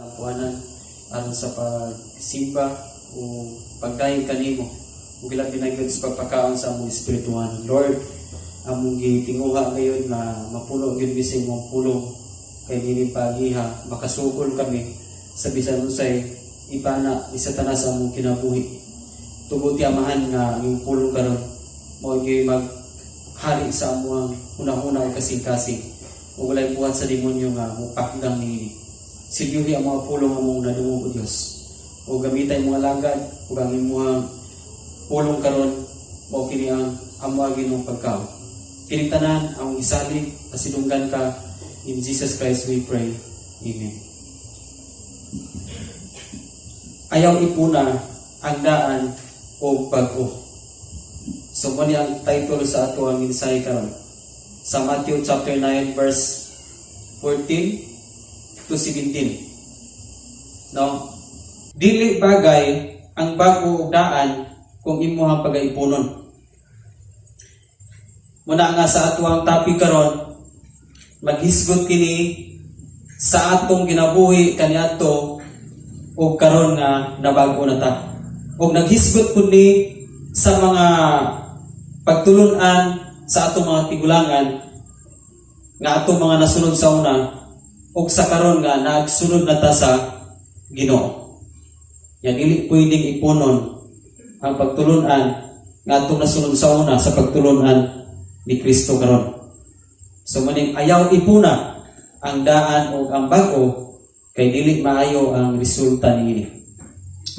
Kalampuanan aron sa pagsimba o pagdayeg kanimo ug ilabi na gyud sa pagpakaon sa among espirituhan. Lord, among gitinguha ngayon nga mapuno gyud mi sa imong pulong kay niining paagiha makasugol kami sa bisan unsay ibana ni Satanas sa among kinabuhi. Tuguti, Amahan, nga ang imong pulong karon mao gyud maghari sa among hunahuna ug kasing-kasing ug walay buhat sa demonyo nga mupakdang niini. Silyuhi ang mga pulong among nadungog, O Dios. O gamita imong alagad ug ang imong pulong karon mao kini ang amo Ginoong pagkaon. Kining tanan ang gisalig, pasidunggan ka. In Jesus Christ we pray. Amen. Ayaw ipuna ang daan o bag-o. So mo ni ang title sa ato ang mensahe karon. Sa Matthew chapter 9 verse 14 to 17. No? Dili bagay ang bag-o ug daan kung imuhang pagaipunon. Muna nga sa ato ang topic karon, maghisgot kini sa atong ginabuhi kaniadto ug karon nga nabago na ta. Ug naghisgot pud ni sa mga pagtulunan sa atong mga tigulangan nga atong mga nasunod sa una ug sa karon nga nagsunod na ta sa Ginoo. Yan, dili pwedeng ipunon ang pagtulunan nga atong nasunod sa una sa pagtulunan ni Kristo karon. So maning ayaw ipuna ang daan o ang bag-o kay dili maayo ang resulta niini.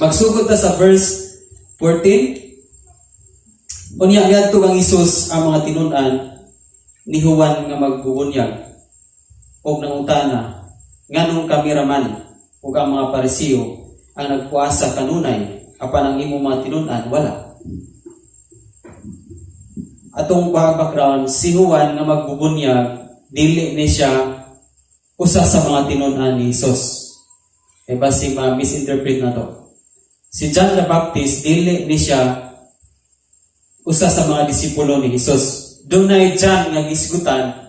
Magsugod ta sa verse 14. Unya miadto kang Hesus ang mga tinun-an ni Juan nga magbubunyag og nangutana, "Nganong kami raman ug ang mga Parisiyo ang nagpuasa kanunay, apan ang imong mga tinun-an wala?" Atong background, si Juan nga magbubunyag, dili ni siya usa sa mga tinun-an ni Jesus. Kay basi ma-misinterpret na to. Si John the Baptist, dili ni siya usa sa mga disipulo ni Jesus. Dunay John nga gisgutan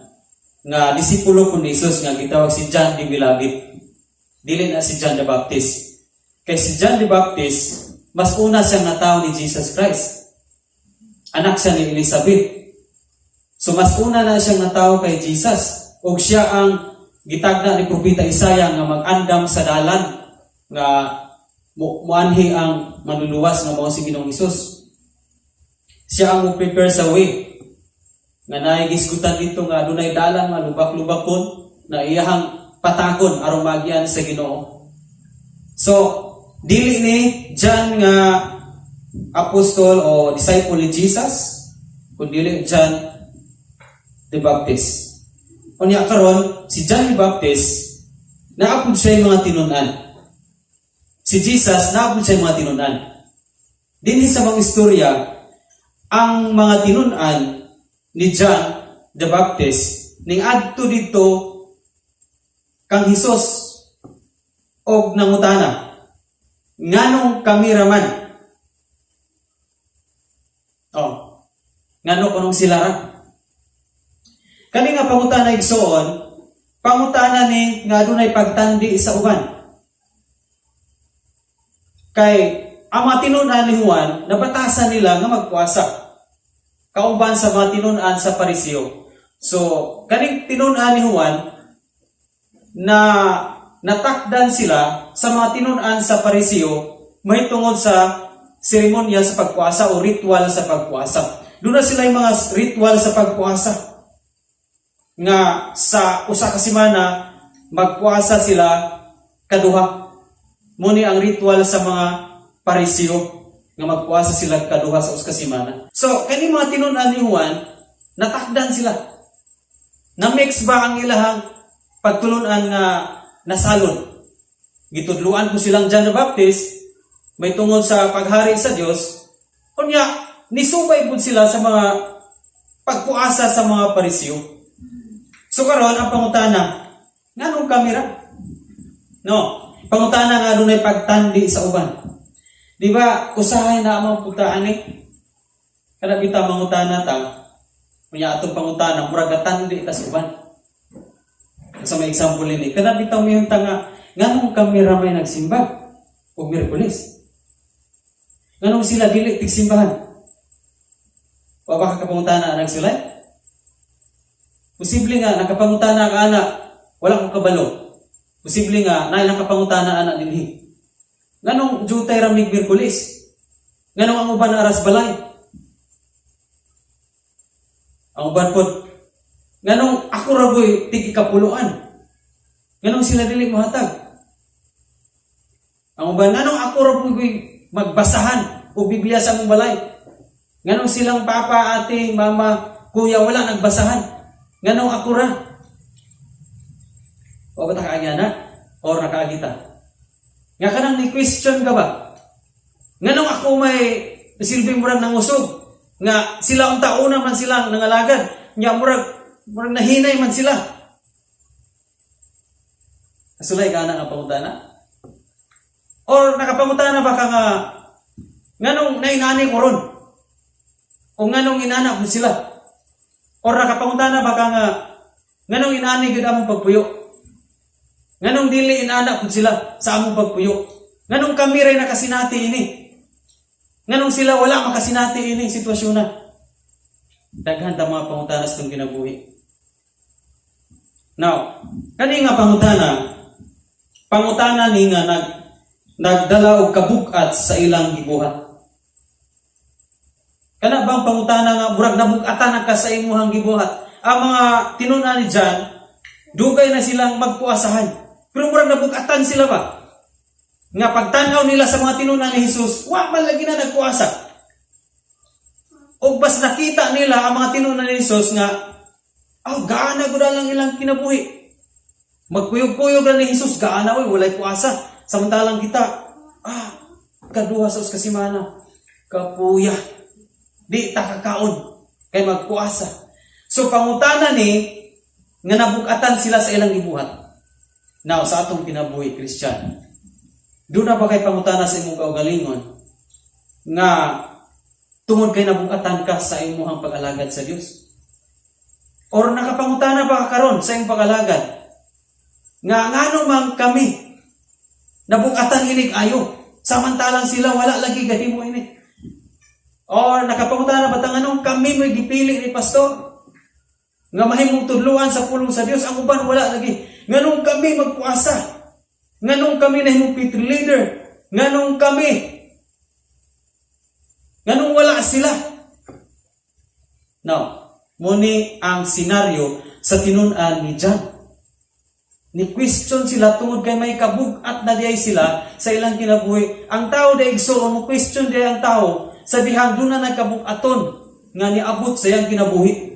nga disipulo po ni Jesus nga gitawag si John the Beloved. Dili na si John the Baptist. Kay si John the Baptist, mas una siyang natawo ni Jesus Christ. Anak siya ni Elizabeth. So mas una na siyang natawo kay Jesus. Og siya ang gitagna ni Propeta Isaiah nga mag-andam sa dalan nga muanhi ang manluluwas nga mao si Ginoong Hesus. Siya ang mo-prepare sa way. Nga naay gisgutan dito nga adunay dalan nga lubak-lubakon na iyahang patakon aron maagian sa Ginoo. So, dili ni John nga apostol o disciple ni Jesus, kundi John the Baptist. Unya karon, si John the Baptist, naa pod siya mga tinun-an. Si Jesus, naa pod siya mga tinun-an. Dinhi sa mga istorya, ang mga tinun-an ni John the Baptist ning adto dito kang Hesus og nangutana, "Nganong kami raman?" Oh, ngano kunong sila ra? Kani nga pangutana, igsoon, pangutana ni nga adunay pagtandi sa uban. Kay ang mga tinun-an ni Juan, nabatasan nila nga magpuasa kauban sa mga tinun-an sa Pariseo. So, kaning tinun-an ni Juan na natakdan sila sa mga tinun-an sa Pariseo may tungod sa seremonya sa pagpuasa o ritual sa pagpuasa. Doon na sila yung mga ritual sa pagpuasa nga sa usa ka semana magpuasa sila kaduha. Muni ang ritual sa mga Pariseo nga magpuasa sila kaduha sa usa ka semana. So, kani mga tinun-an ni Juan, natakdan sila. Na-mix ba ang ilahang pagtulunan nga nasalod? Gitudluan ko silang John the Baptist may tungod sa paghari sa Dios. Unya, nisubay pud sila sa mga pagpuasa sa mga Pariseo. So karon ang pangutana, nganong kami ra? No, pangutana nga adunay pagtandi sa uban. Di ba, usahay na ang putaan eh. Kada kita mangutana ta, unya atong pangutana, murag tandi ta sa uban. Sa may example ini, kada bitaw mihunta nga, Nganong kami ra may nagsimba og Miyerkules? Nganong sila dili tigsimbahan? Wa ba ka kapangutana, nagsulay? Posible nga nakapangutana ka ana, wala ko kabalo. Posible nga naay nakapangutana ana dinhi. Nganong jutay ra mig Miyerkules? Nganong ang uban aras balay? Ang uban pod, nganong ako ra boy tig ikapuluan? Nganong sila dili mohatag? Ang uban, nganong ako ra boy magbasahan og Biblia sa among balay? Nganong silang papa, ate, mama, kuya wala nagbasahan? Nganong ako ra? O ba ta kaagi ana? Or nakaagi ta? Nga kanang ni question ka ba? Nganong ako may silbi murag nangusog? Nga sila unta una man silang nangalagad. Nya murag nahinay man sila. Kasulay ka na nga pangutana? Or nakapangutana ba ka nga nganong nainani ko ron? O nganong inana ko sila? Or nakapangutana ba ka nga nganong inani gud among pagpuyo? Nganong dili inana pud sila sa among pagpuyo? Nganong kami ray nakasinati ini? Nganong sila wala makasinati ini sitwasyon na? Daghan ta mga pangutana sa itong kinabuhi. Now, kani nga pangutana, pangutana ni nga nagdala og kabug-at sa ilang gibuhat. Kana bang pangutana nga murag nabug-atan na ka sa imuhang gibuhat? Ang mga tinun-an ni John, dugay na silang magpuasahan. Pero murag nabug-atan sila ba? Nga pagtanaw nila sa mga tinun-an ni Jesus, wa man lagi na nagpuasa. Og bas nakita nila ang mga tinun-an ni Jesus nga, "Oh, gaana gud lang ilang kinabuhi. Magkuyog-kuyog ra ni Jesus, gaana oy, walay puasa." Samantalang kita, kaduha sa usa ka semana, kapuya. Di ta kakaon kay magpuasa. So pangutana ni nga nabug-atan sila sa ilang gibuhat. Now, sa atong kinabuhi, Christian, duna ba kay pangutana sa imong kaugalingon nga tungod kay nabug-atan ka sa imong pag-alagad sa Dios? Or nakapangutana ba ka karon sa imong pag-alagad nga ngano man kami nabug-atan inig ayo samantalang sila wala lagi gahimo ini? Or nakapangutana ba ta nganong kami mo'y gipili ni pastor nga mahimong tudluan sa pulong sa Dios, ang uban wala lagi? Nganong kami magpuasa? Nganong kami nahimong P3 leader? Nganong kami? Nganong wala sila? Now, mao ni ang senaryo sa tinun-an ni John. Ni question sila tungod kay may kabug-at na diay sila sa ilang kinabuhi. Ang tao diay, igsoon, mo question diay ang tao sa dihang duna nagkabug-aton nga niabot sa iyang kinabuhi.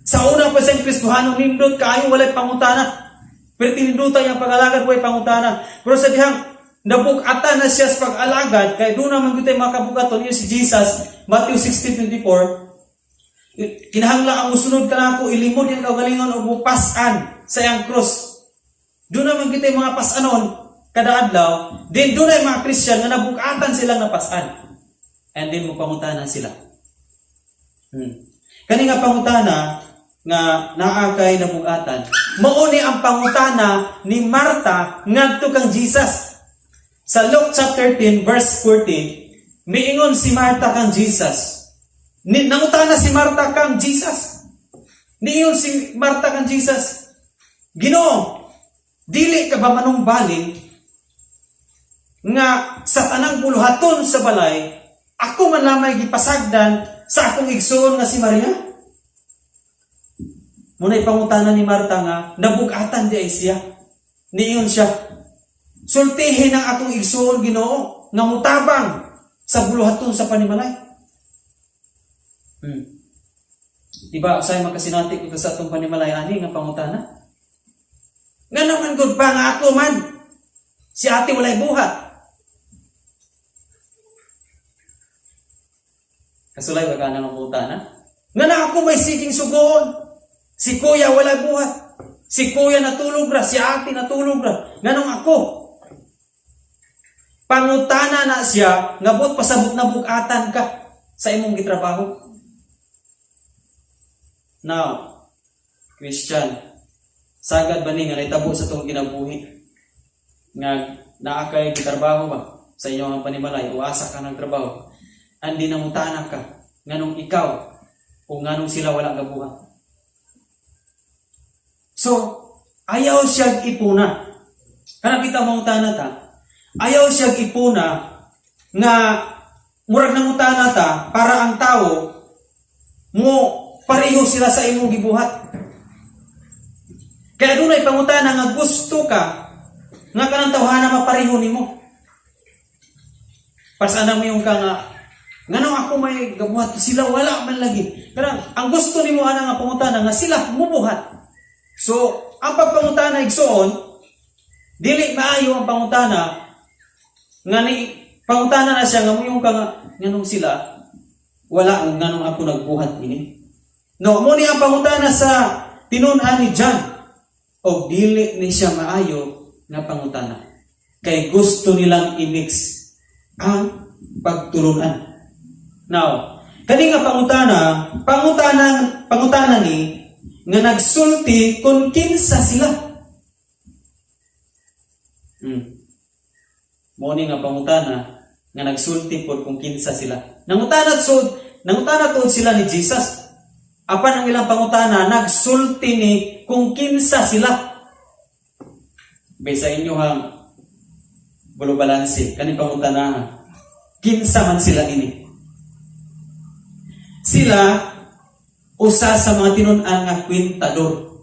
Sa una pa siyang Kristohano, nindot kaayo, walay pangutana. Pero tinindutan niyang pag-alagad, walay pangutana. Pero sa dihang nabug-atan na siya sa pag-alagad, kay duna man gyud mga kabugaton, yun si Jesus, Matthew 16:24, kinahanglan ang musunod kanako, ilimod yung kaugalingon og mupas-an sa iyang cross. Duna man kita mga pas-anon kada adlaw, din dunay mga Christian nga nabug-atan silang napas-an. And then mo pangutana sila. Kani nga pangutana nga naa kay nabug-atan, mao ni ang pangutana ni Marta ngadto kang Jesus. Sa Luke chapter 10 verse 14, miingon si Marta kang Jesus. Nangutana si Marta kang Jesus. Niingon si Marta kang Jesus, "Ginoo, dili ka ba manumbalik nga sa tanang buluhaton sa balay, ako man lamay gipasagdan sa akong igsoon nga si Maria?" Muna'y pangutana ni Marta nga nabug-atan di ay siya. Niingon siya, "Sultihin ang akong igsoon, Ginoo, nga mutabang sa buluhaton sa panimalay." Diba, usay makasinati ko sa atong panimalay ani nga pangutana? Nga naman gud pa nga ako man. Si ate walay buhat. Kasulay ba ka na ng pangutana? Nga na ako may siging sugoon. Si kuya walay buhat. Si kuya natulog ra, si ate natulog ra. Nganong ako? Pangutana na siya, nga buot pasabot na bugatan ka sa imong gitrabaho. Now, Christian, sagad ba ni nga nahitabo sa tong kinabuhi? Nga naa kay gitrabaho ba sa inyong panimalay o asa ka nagtrabaho, andi nangutana ka nganong ikaw o nganong sila wala gabuhat. So, ayaw siya ipuna. Kana kita mangutana ta, ayaw siya ipuna nga murag nangutana ta para ang tao mo pareho sila sa imong gibuhat. Kaya dunay pangutana nga gusto ka nga kanang tawhana mapareho nimo. Pasana mo yung ka nga nganong ako may gabuhat, sila wala man lagi. Kanang ang gusto nimo ana nga pangutana nga sila mubuhat. So, ang pagpangutana, igsoon, dili maayo ang pangutana nga ni pangutana na siya nga moingon ka nga nganong sila wala, nganong ako nagbuhat ini. No, mo ni ang pangutana sa tinun-an ni John. O dili ni siya maayo nga pangutana. Kay gusto nilang i-mix ang pagtulunan. Now, kani nga pangutana, pangutana pangutana ni nga nagsulti kung kinsa sila. Mo ni nga pangutana nga nagsulti pod kung kinsa sila. Nangutana tuod sila ni Jesus. Apan ang ilang pangutana nagsulti ni kung kinsa sila. Bay sa inyo hang bulobalanse kani pangutana, kinsa man sila ini? Sila usa sa mga tinun-an nga kwintador.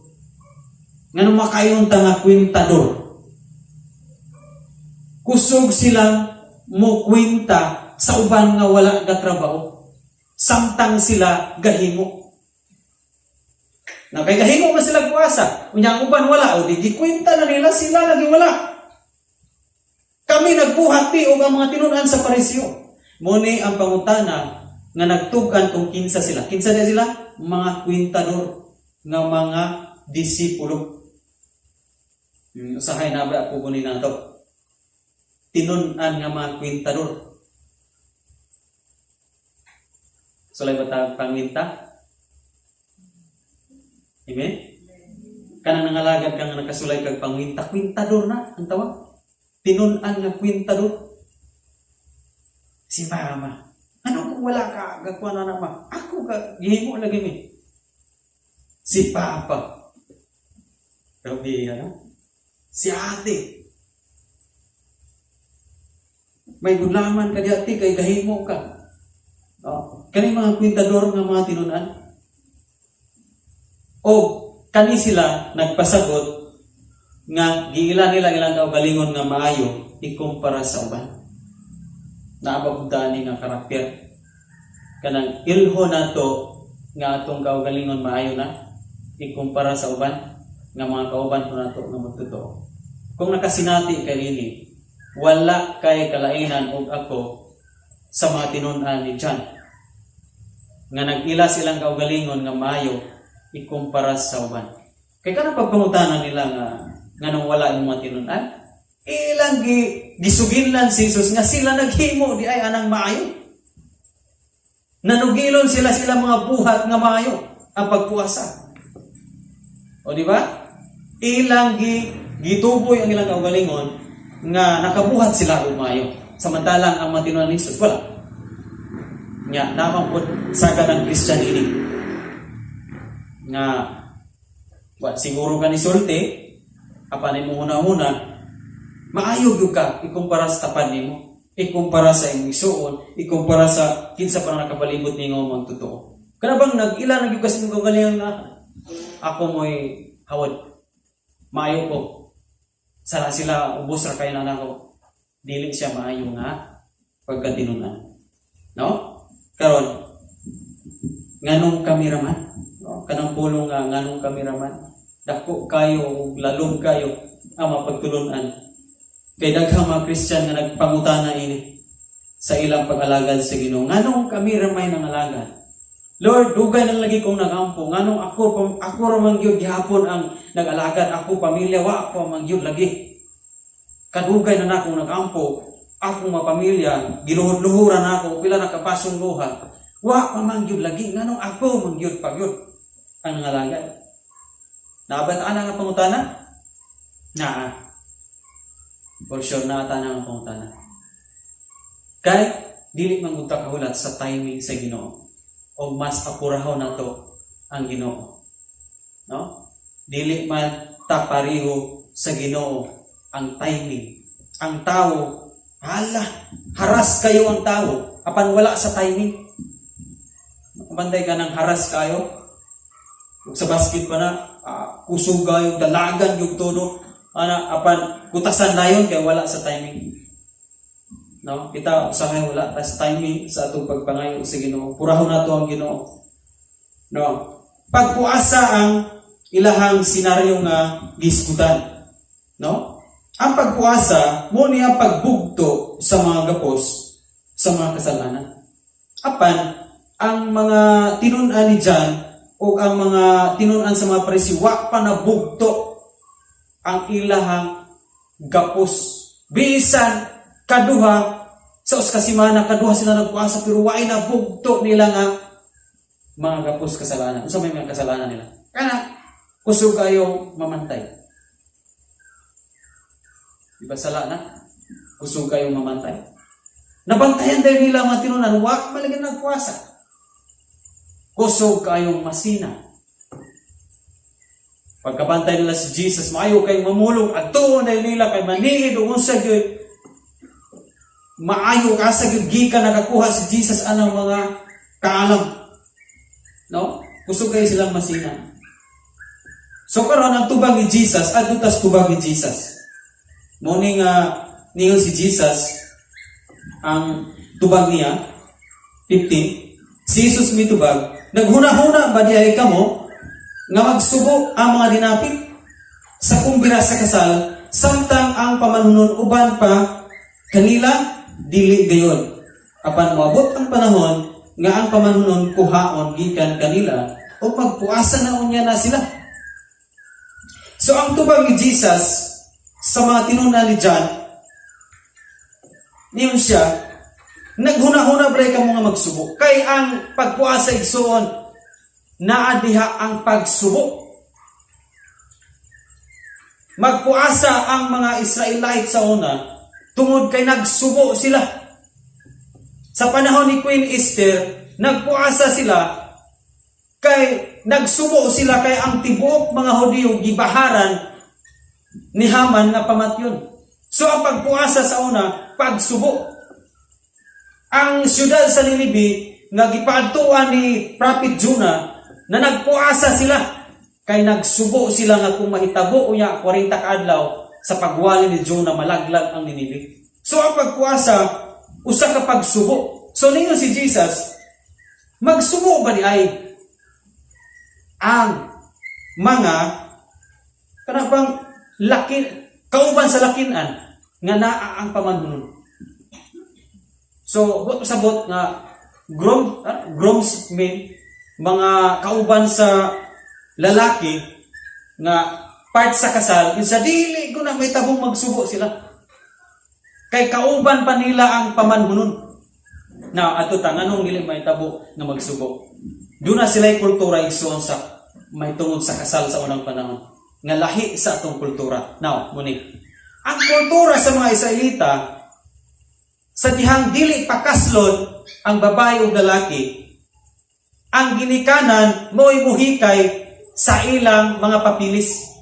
Ngano makayon ta nga kwintador? Kusog silang mo kwenta sa uban nga wala gatrabaho, samtang sila gahimo. Na kay gahimo man sila kuasa. Unya ang uban wala, o di gikwenta na nila sila lagi wala. Kami nagbuhat ti og ang mga tinun-an sa Pariseo. Mo ni ang pangutana nga nagtug-an kung kinsa sila. Kinsa na sila? Mga kwintador nga mga disipulo. Usahay na ba ako guni nato? Tinun-an nga mga kwintador. Sulay ba ta pangwinta? Amen? Kanang nangalagad ka nga nakasulay kag pangwinta, kwintador na ang tawag. Tinun-an nga kwintador. Si mama. Ano kung wala ka, gakuha na naman? Ako ka, gihimo lagi mi. Si papa. Grabe, ano? Si ate. May gulaman ka di ate, kay gahimo ka. Oh, kani mga kwintador nga mga tinunan. O kani sila nagpasagot nga giila nila ilang kaugalingon nga maayo ikumpara sa uban. Naa ba ni nga karakter? Kanang ilho nato nga atong kaugalingon maayo na ikumpara sa uban nga mga kauban po nato nga magtotoo. Kung nakasinati kay ini, wala kay kalainan og ako sa mga tinun-an ni John nga nag-ila silang kaugalingon nga maayo ikumpara sa uban. Kay kanang pagpangutana nila nga nganong wala yung mga tinun-an, ilang gisugilan si Jesus nga sila naghimo di ay anang maayo. Nanugilon sila sila mga buhat nga maayo ang pagpuasa. O di ba? Ilang gituboy ang ilang kaugalingon nga nakabuhat sila og maayo. Samantalang ang mga tinun-an ni Jesus wala. Nga naman po sa kanang Christian ini nga wa siguro ka ni sulti apan imong huna-huna maayo gyud ka ikumpara sa tapad nimo, ikumpara sa imong igsuon, ikumpara sa kinsa pa na nakapalibot nimo magtotoo. Kana bang nag-ila na gyud ka sa imong kaugalingon nga ako mo'y hawod, maayo ko, sala sila ubos ra kayo na nako? Dili siya maayo nga pagkatinunan, no? Karon, nganong kami raman, no? Kanang pulong nga nganong kami raman, dako kayo ug lalom kayo ang mapagtulunan kay daghang mga Christian nga nagpangutana ini sa ilang pag-alagad sa Ginoo: nganong kami ramay nangalagad? Lord, dugay na lagi kong nagampo. Nganong ako ra man gyud gihapon ang nag-alagad, ako pamilya wa ako man gyud lagi. Kadugay na nakong nagampo, akong mga pamilya giluhod-luhuran ako, pila na kapasong luha. Wa pa man gyud lagi, nganong ako man gyud pagyud ang nangalagad? Naa ba ana nga pangutana? Naa. For sure na ata ang pangutana. Kay dili man gud ta kahulat sa timing sa Ginoo. O mas apurahon nato ang Ginoo. No? Dili man ta pareho sa Ginoo ang timing. Ang tao, hala, haras kayo ang tao, apan wala sa timing. Banday ka ng haras kayo. Ug sa basket pa na, kusog kayo, dalagan yung todo. Ana, apan kutasan dayon kay wala sa timing. No? Kita usahay wala ta sa timing sa atong pagpangayo sa Ginoo. Purahon nato ang Ginoo. No? Pagpuasa ang ilahang senaryo nga gisgutan. No? Ang pagpuasa mo niya pagbugto sa mga gapos sa mga kasalanan. Apan ang mga tinun-an ni John o ang mga tinun-an sa mga Pariseo, wa pa nabugto ang ilahang gapos. Bisan kaduha sa usa ka semana, kaduha sila nagpuasa, pero waay nabugto nila nga mga gapos kasalanan. Unsa may mga kasalanan nila? Kana kusog kayo mamantay. Di ba sala na? Kusog kayo mamantay. Nabantayan dahil nila mga tinunan, wa malagi nagpuasa. Kusog kayong masina. Pagkabantay nila si Jesus, maayo kay mamulong, adto na nila kay maniid o unsa gyud maayo asa gyud gikan nakakuha si Jesus anang mga kaalam. No? Kusog kayo silang masina. So karon, ang tubag ni Jesus, adto tas tubag ni Jesus. Mo ni nga ningon si Jesus, ang tubag niya 15, si Jesus mitubag, "Naghuna-huna ba diay kamo nga magsubo ang mga dinapit sa kumbira sa kasal samtang ang pamanhunon uban pa kanila? Dili gayon. Apan moabot ang panahon nga ang pamanhunon kuhaon gikan kanila o magpuasa na unya na sila." So ang tubag ni Jesus sa mga tinun-an ni John, niyon siya, "Naghuna-huna ba ka nga magsubo?" Kay ang pagpuasa, igsuon, naa diha ang pagsubo. Magpuasa ang mga Israelite sa una tungod kay nagsubo sila. Sa panahon ni Queen Esther, nagpuasa sila kay nagsubo sila, kay ang tibuok mga Hudiyo gibaharan ni Haman nga pamatyon. So ang pagpuasa sa una, pagsubo. Ang siyudad sa Ninibe nga gipaadtuan ni Prophet Jonah na nagpuasa sila kay nagsubo sila nga kung mahitabo unya 40 ka adlaw sa pagwali ni Jonah, malaglag ang Ninibe. So ang pagpuasa, usa ka pagsubo. So ningon si Jesus, "Magsubo ba diay ang mga kana bang laki kauban sa lakinan nga naa ang pamanhunon?" So, buot pasabot nga groomsmen, mga kauban sa lalaki nga part sa kasal, insa dili ko na may tabong magsubo sila. Kay kauban pa nila ang pamanhunon. Na ato ta, nganong dili may tabo nga magsubo? Doon na sila kultura, igsuon, sa may tungod sa kasal sa unang panahon nga lahi sa atong kultura. Now, muni. Ang kultura sa mga Israelita sa dihang dili pakaslon ang babae ug lalaki, ang ginikanan mo'y muhikay sa ilang mga papilis.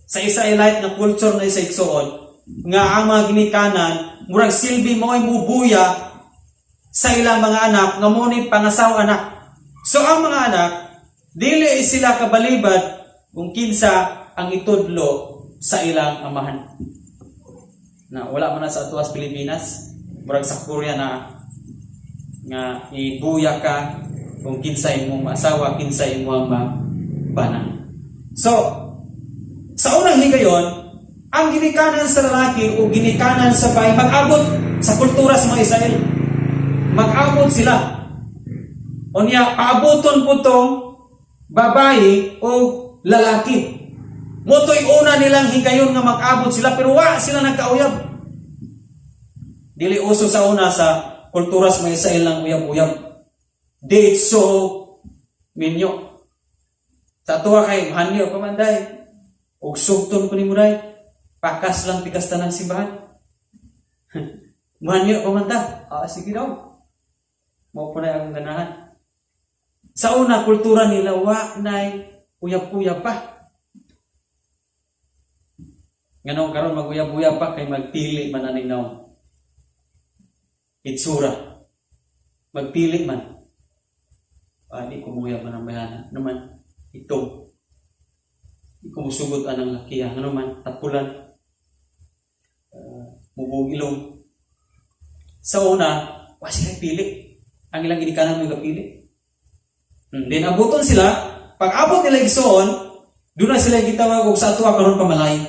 Sa Israelite na culture na isa, igsuon, nga ang mga ginikanan murag silbi mo'y mubuya sa ilang mga anak nga mo ni pangasaw anak. So ang mga anak, dili sila kabalibad kung kinsa ang itudlo sa ilang amahan. Na wala man na sa atuas Pilipinas, murag sa Korea na nga ibuya ka kung kinsa imong asawa, kinsa imong bana. So, sa unang higayon, ang ginikanan sa lalaki o ginikanan sa babae mag-abot sa kultura sa mga Israel. Mag-abot sila. Unya, paabuton po tong babae o lalaki. Moto'y una nilang higayon nga mag-abot sila, pero wa sila nagkauyab. Dili uso sa una sa kultura sa mga Israel ng uyab-uyab. Date so minyo. Sa tuwa kay hanyo pa man day. Og sugton ko nimo day. Pakas lang pikas tanang simbahan. Manyo pa man ta. Ah, sige daw. Mao po na akong ganahan. Sa una, kultura nila, wa nay uyab-uyab pa. Nganong karon maguyab-uyab pa kay magpili man aning naong. Itsura. Magpili man. Ah, di ko muyab man ang bayana. Ano man, ito. Di ko musugot anang lakiya. Ano man, tapulan. Mubog ilong. Sa una, wa sila pili. Ang ilang ginikanan mo pili. Then abuton sila, pag abot nila, igsoon, doon na sila gitawag og sa ato karon pamalay.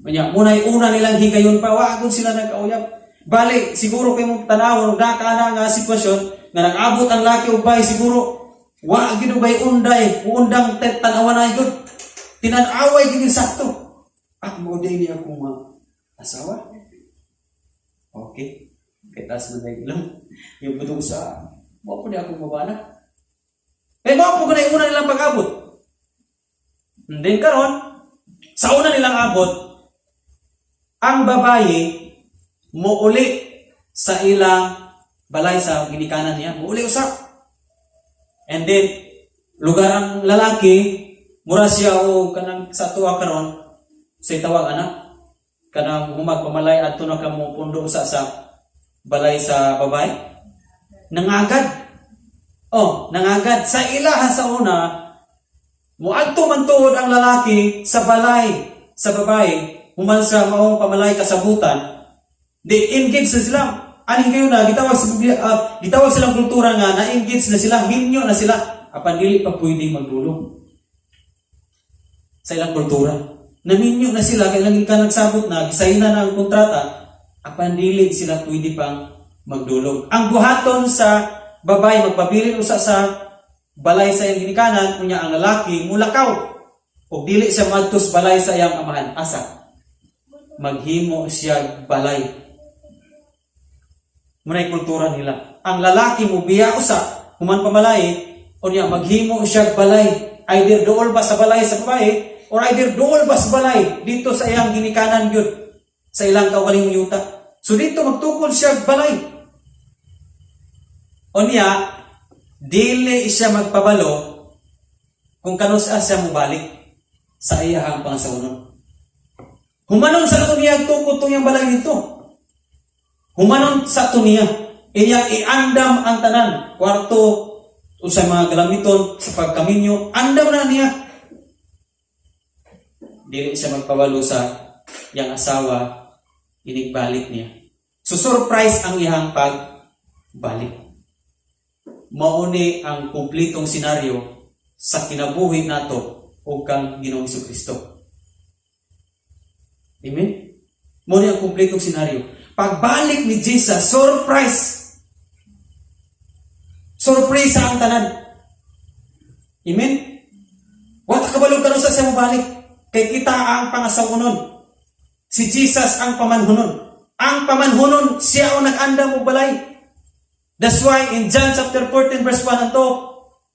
Unya, muna'y una nilang higayon pa, wa gud sila nagkauyab. Bali, siguro kay mong tanawon og naka nga sitwasyon nga nag-abot ang laki ug bay, siguro wa gid bay unday, undang tet tan-awan na gud. Tinan-away gid yung sakto. Ah, mao day ni akong mga asawa. Okay. Kay taas man day ilong. Yung butong sa mao po ni akong mabana. Eh, mao po na una nilang pag-abot. And then karon, sa una nilang abot, ang babae muuli sa ilang balay sa ginikanan niya, muuli usap. And then lugar ang lalaki, mura siya o kanang sa tuwa karon sa itawag anak kanang humag pamalay adto na kamo pundo usa sa balay sa babae. Nangagad. Oh, nangagad sa ilaha. Sa una, muadto man tuod ang lalaki sa balay sa babae human sa maong pamalay kasabutan, di engage na sila. Aning kayo na gitawag sa Biblia, gitawag silang kultura nga na-engage na sila, minyo na sila, apan dili pa pwede magdulong sa ilang kultura. Naminyo na sila kay lang ka nagsabot na, gisayna na ang kontrata, apan dili sila pwede pang magdulog. Ang buhaton sa babae, magpabilin usa sa balay sa iyang ginikanan, unya ang lalaki mulakaw ug dili siya madtos balay sa iyang amahan. Asa? Maghimo siya balay. Muna'y kultura nila. Ang lalaki mo biya usa human pamalay, unya maghimo siya balay. Either dool ba sa balay sa babae or either dool ba sa balay dito sa iyang ginikanan gyud sa ilang kaugalingong yuta. So dito magtukol siya balay. Unya dili siya magpabalo kung kanus-a siya mobalik sa iyahang pangasawonon. Humanon sa niya tukod tong iyang balay nito. Humanon sa to niya. Iyang iandam ang tanan, kwarto, sa mga galamiton sa pagkaminyo, andam na niya. Dili siya magpabalo sa iyang asawa inigbalik niya. So surprise ang iyang pagbalik. Mauni ang kumplitong senaryo sa kinabuhi nato ug kang Ginoong Kristo. Amen? Mao ni ang kumplitong senaryo. Pagbalik ni Jesus, surprise! Surprise ang tanan. Amen? Wa ta kabalo kanusa siya mobalik. Kay kita ang pangasawonon. Si Jesus ang pamanhunon. Ang pamanhunon, siya ang nag-andam og balay. That's why in John chapter 14 verse 1 anto,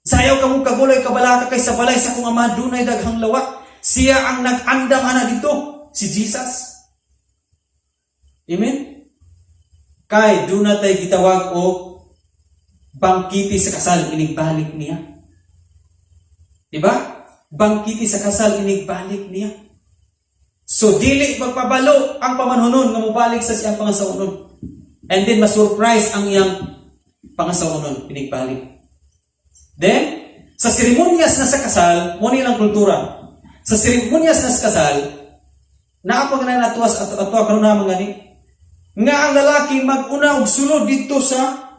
"Sayaw kamo kaguloy kabalaka kay sa balay sa akong Ama dunay daghang lawak." Siya ang nag-andam ana dito, si Jesus. Amen? Kay duna tay gitawag og bangkiti sa kasal inigbalik niya. Diba? Bangkiti sa kasal inigbalik niya. So dili magpabalo ang pamanhunon nga mobalik sa siyang pangasawonon. And then ma-surprise ang iyang pangasawonon inigbalik. Then sa seremonyas na sa kasal, mo ni ilang kultura. Sa seremonyas na sa kasal, naa pa na natuwas ato ato karon na mga ni nga ang lalaki mag-una og sulod dito sa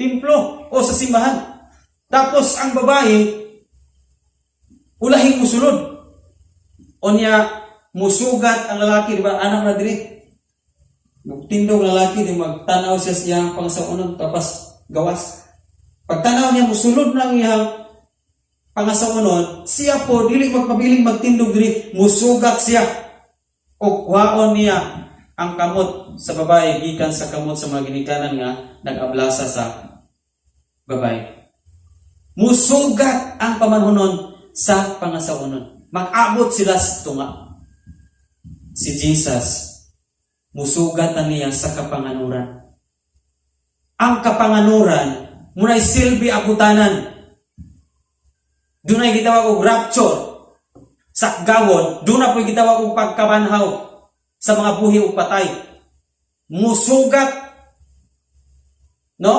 templo o sa simbahan. Tapos ang babae ulahing musulod. Unya musugat ang lalaki, di ba? Anak na diri. Magtindog ang lalaki, di magtanaw siya sa iyang pangasawonon tapos gawas. Pagtanaw niya, musulod na ang iyang pangasawonon, siya po dili magpabiling magtindog diri, musugat siya. O kuhaon niya ang kamot sa babae gikan sa kamot sa mga ginikanan nga nag-ablasa sa babae. Musugat ang pamanhunon sa pangasawonon. Mag-abot sila sa tunga. Si Jesus, musugat na niya sa kapanganuran. Ang kapanganuran, muna'y silbi abutanan. Dunay gitawag og rapture. Sakgawon, doon na po'y gitawag og pagkabanhaw sa mga buhi ug patay. Musugat, no?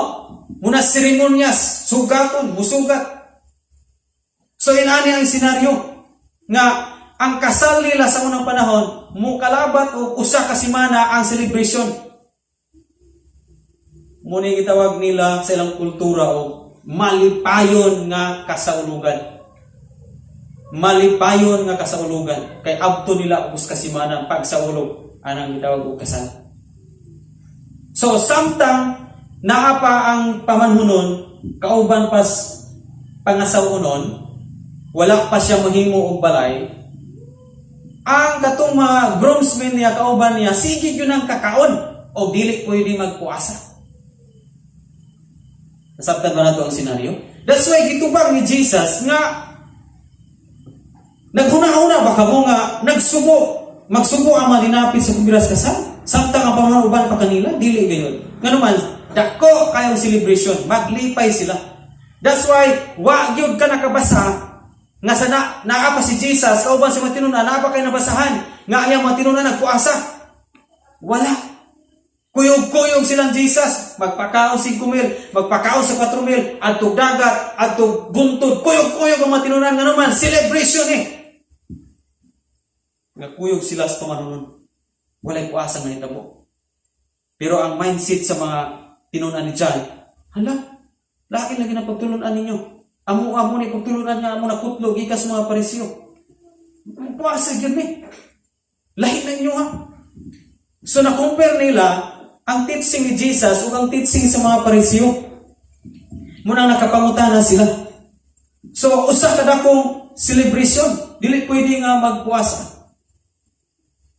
Muna seremonyas, sugaton, musugat. So inani ang senaryo nga ang kasal nila sa unang panahon mukalabat og usa ka semana ang celebration. Muna gitawag nila sa ilang kultura og malipayon nga kasaulugan. Malipayon nga kasaulugan kay abto nila og usa ka semana ang pagsaulog anang gitawag og kasal. So samtang naa pa ang pamanhunon kauban pas pangasawonon, wala pa siya mahimo og balay, ang katong mga groomsmen niya, kauban niya, sige gyud ang kakaon o dili pwede magpuasa. Nasabtan ba nato ang senaryo? That's why gitubang ni Jesus nga naghuna-huna ba kamo nga nagsubo, magsubo ang mga dinapit sa kumbiras kasal? Samtang ang pamanhunon uban pa kanila, dili gayon. Ngano man, dako kayong celebration, maglipay sila. That's why wa gyud ka nakabasa nga sa na, naa pa si Jesus kauban sa mga tinunan, naa pa kay nabasahan nga ang iyang mga tinunan nagpuasa. Wala. Kuyog-kuyog silang Jesus. Magpakaon 5 mil, magpakaon sa 4 mil, adtog dagat, adtog buntod. Kuyog-kuyog ang mga tinunan nga naman. Celebration eh. Nga kuyog sila sa pamanhunon. Walay puasa nga nahitabo. Pero ang mindset sa mga tinunan ni John, hala, lain lagi na pagtulunan ninyo. Amo-amo ni pagtulunan nga amo na kutlo gikan sa mga Pariseo. Puasa gyud ni. Lahi na inyo ha. So na-compare nila ang teaching ni Jesus ug ang teaching sa mga Pariseo. Munang nakapangutana sila. So usa ka dakong celebration, dili pwede nga magpuasa.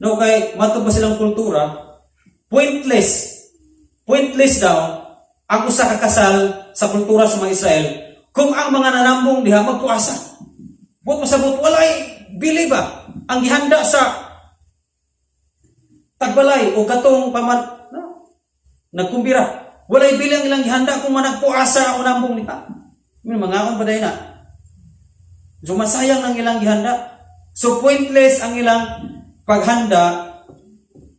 No, kay mato ba silang kultura, pointless. Pointless daw ang usa ka kasal sa kultura sa mga Israel kung ang mga nanambong diha magpuasa. Buot pasabot, walay bili ba ang gihanda sa tagbalay o katong paman no, nagkumbira. Walay bili ang ilang gihanda kung managpuasa ang nambong diha. May mangaon pa na. So masayang ng ilang gihanda. So pointless ang ilang paghanda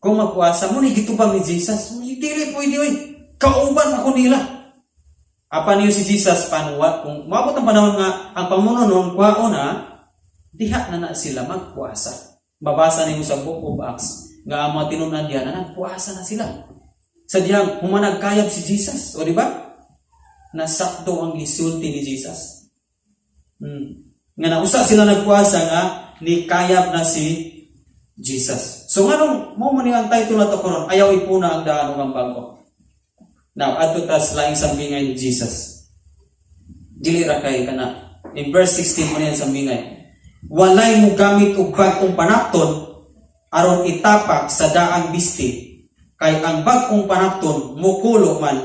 kung magpuasa mo ni gitubang ni Jesus. Dili pwede oy. Kauban ako nila. Apan niyo si Jesus panuwa kung maabot ang panahon nga ang pamuno kuhaon na diha na na sila magpuasa. Babasa nimo sa Book of Acts nga ang mga tinunan diha na nagpuasa na sila. Sa dihang humanagkayab si Jesus, o di ba? Nasakto ang gisulti ni Jesus. Nga nausa sila nagpuasa nga ni kayab na si Jesus. So nganong mo man ang title na to karon, "Ayaw Ipuna ang Daan ug ang Bag-o"? Now, adto tas laing sambingay ni Jesus. Dili ra kay kana. In verse 16 mo niyan sambingay. "Walay mo gamit og bag-ong panapton aron itapak sa daang bisti kay ang bag-ong panapton mukulo man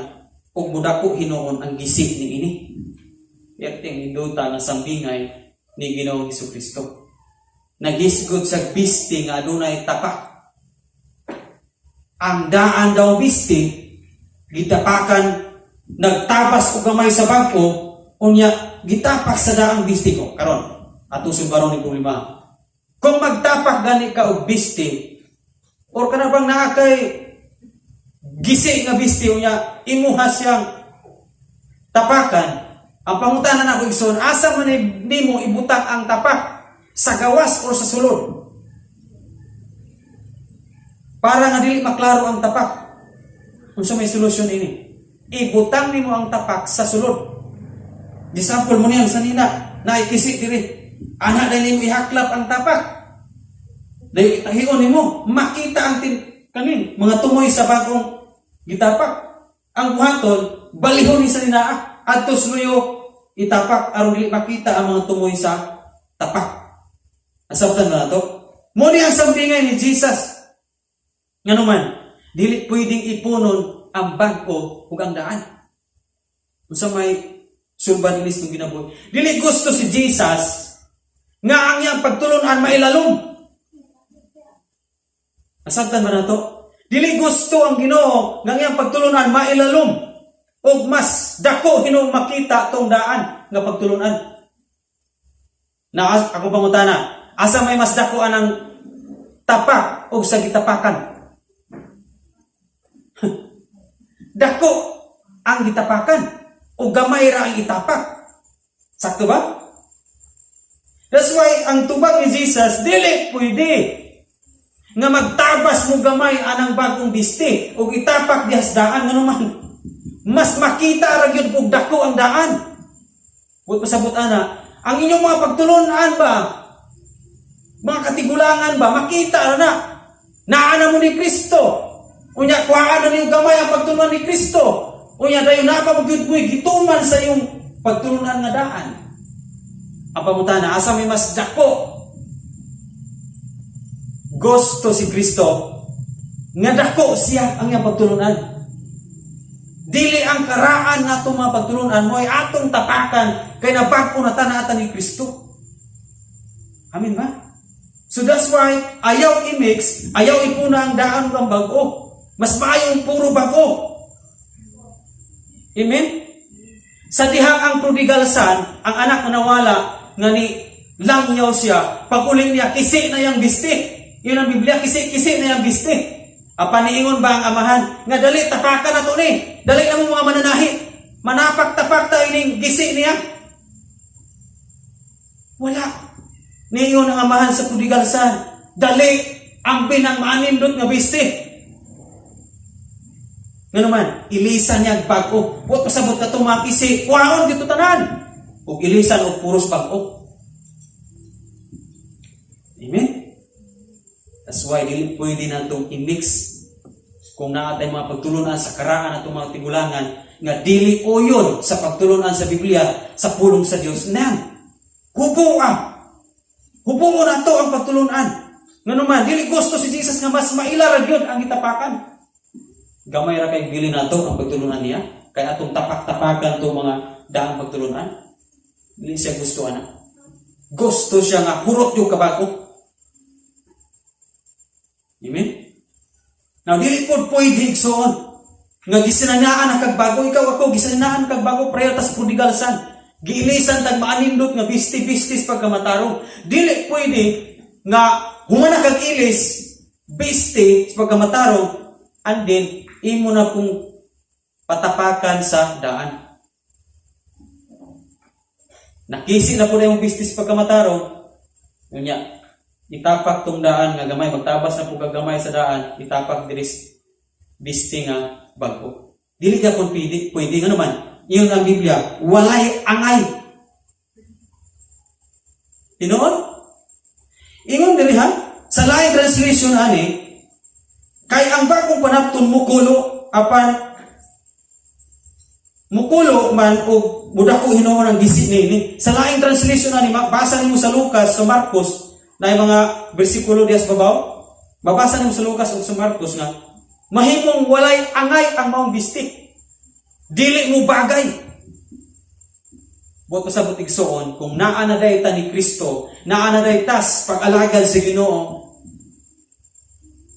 ug mudako hinuon ang gisi niini." Perting induta nga sambingay ni Ginoong Kristo. Nagisgod sa bisti nga adunay tapak. Ang daan daw bisti gitapakan, nagtabas og gamay sa bag-o, unya gitapak sa daang bisti ko. Karon ato sulbaron ni problema. Kung magtapak gani ka og bisti or kana bang naa kay gisi nga bisti, unya imuha siyang tapakan, ang pangutana nako, igsoon, asa man nimo ibutang ang tapak, sa gawas or sa sulod para nga dili maklaro ang tapak? Unsa may solusyon ini? Ibutang nimo ang tapak sa sulod. Example mo niyan sa nina, naikisi diri. Ana dahil nimo ihaklap ang tapak. Dahil itahion nimo, makita ang tin kanin mga tumoy sa bagong gitapak. Ang buhaton, balihon ni sa ninaa adto luyo itapak aron dili makita ang mga tumoy sa tapak. Nasabtan ba nato? Mo ni ang sambingay ni Jesus. Ngano man, dili pwedeng ipunon ang bag-o ug ang daan. Unsa may sulban inis ng ginabuhi? Dili gusto si Jesus nga ang iyang pagtulunan mailalom. Nasabtan ba nato? Dili gusto ang Ginoo nga iyang pagtulunan mailalom og mas dako hinuong makita tong daan nga pagtulunan. Na ako pangutana, asa may mas dako anang tapak og sa gitapakan? Dako ang gitapakan o gamay ra ang itapak. Sakto ba? That's why ang tubag ni Jesus, dili pwede nga magtabas mo gamay anang bagong bisti ug itapak diha sa daan, ngano man mas makita ra gyud og dako ang daan. Buot pasabot ana, ang inyong mga pagtulunan ba, mga katigulangan ba, makita ra na naa na mo ni Kristo. Unya kuhaan na niyo gamay ang pagtulunan ni Kristo. Unya dayon na pa gyud mo'y gituman sa iyong pagtulunan nga daan. Ang pangutana, asa may mas dako? Gusto si Kristo nga dako siya ang iyang pagtulunan. Dili ang karaan nga atong mga pagtulunan mo ay atong tapakan kay nabag-o na ta ni Kristo. Amen ba? So that's why ayaw i-mix, ayaw ipuna ang daan ug ang bag-o. Mas maayong puro bag-o. Amen? Sa dihang ang prodigal son, ang anak na nawala, nga ni langyaw siya, pag uli niya, kisi na yung bisti. Yun ang Biblia, kisi-kisi na yung bisti. Apan niingon ba ang amahan nga dali, tapakan na to ni? Dali na mo, mga mananahi. Manapak-tapak ta ining gisi niya. Wala. Niingon ang amahan sa prodigal son, "Dali, ang binang maanindot nga bisti." Nga naman, ilisan niya ang bag-o. Wa pasabot ka itong mga kisi, kuhaon dito tanan. Ug ilisan og puros bag-o. Amen? That's why dili pwede na itong i-mix kung naa tay mga pagtulunan sa karaan atong mga tigulangan nga dili uyon sa pagtulunan sa Biblia, sa pulong sa Dios. Nan, hubo ah. Hubo na to ang pagtulunan. Nga naman, dili gusto si Jesus nga mas maila ra gyud ang gitapakan. Gamay ra kay bili nato ang pagtulunan niya kay atong tapak-tapakan to mga daang pagtulunan. Dili siya gusto ana. Gusto siya nga hurot yung kabago. Amen? Now, dili po pwede, igsoon nga gisinanaan ang kag bago. Ikaw, ako, gisinanaan kag bago prayer tas prodigal son. Giilisan tag maanindot nga bisti-bistis pagkamatarong. Dili pwede nga humana kag ilis bisti sa pagkamatarong and then imo na pong patapakan sa daan. Nakisi na po na yung bistis pagkamatarong. Yun niya, itapak tong daan nga gamay, magtabas na po kagamay sa daan, itapak diris bisti nga bago. Dili gyapon pwede, pwede nga naman. Iyon ang Biblia, walay angay. Tinuod? Ingon diri ha, sa laing translation ani, kay ang bagong panapton mukulo, apan mukulo man og mudako hinuon ang gisi niini. Sa laing translation ani, basa nimo sa Lucas, sa Marcos, na yung mga bersikulo diya sa babaw. Babasa nimo sa Lucas ug sa Marcos nga mahimong walay angay ang maong bisti. Dili mo bagay. Buot pasabot, igsoon, kung naa na ta ni Kristo, naa na tas pag-alagad sa Ginoo,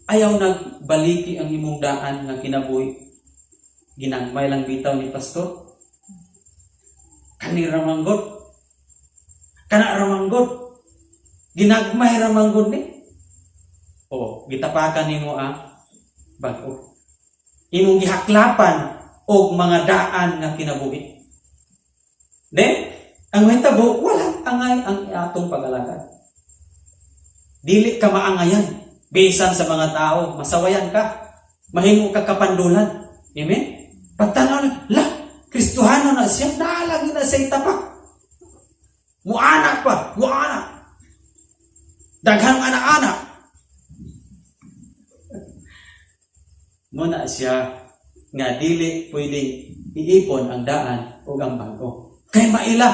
ayaw nagbaliki ang imong daan nga kinabuhi. Ginagmay lang bitaw ni pastor. Kani ra man gud. Kana ra man gud. Ginagmay ra man gud ni. O, gitapakan nimo ang bag-o. Imong gihaklapan og mga daan nga kinabuhi. Then, ang mahitabo, walang angay ang atong pag-alagad. Dili ka maangayan. Bisan sa mga tao, masawayan ka. Mahimo ka kapandulan. Amen? Pagtanaw na, la, Kristohano na siya, nalagi na siya itapak. Muanak pa, muanak. Daghang anak-anak. Muna siya nga dili pwedeng iipon ang daan o ang bago. Kay maila.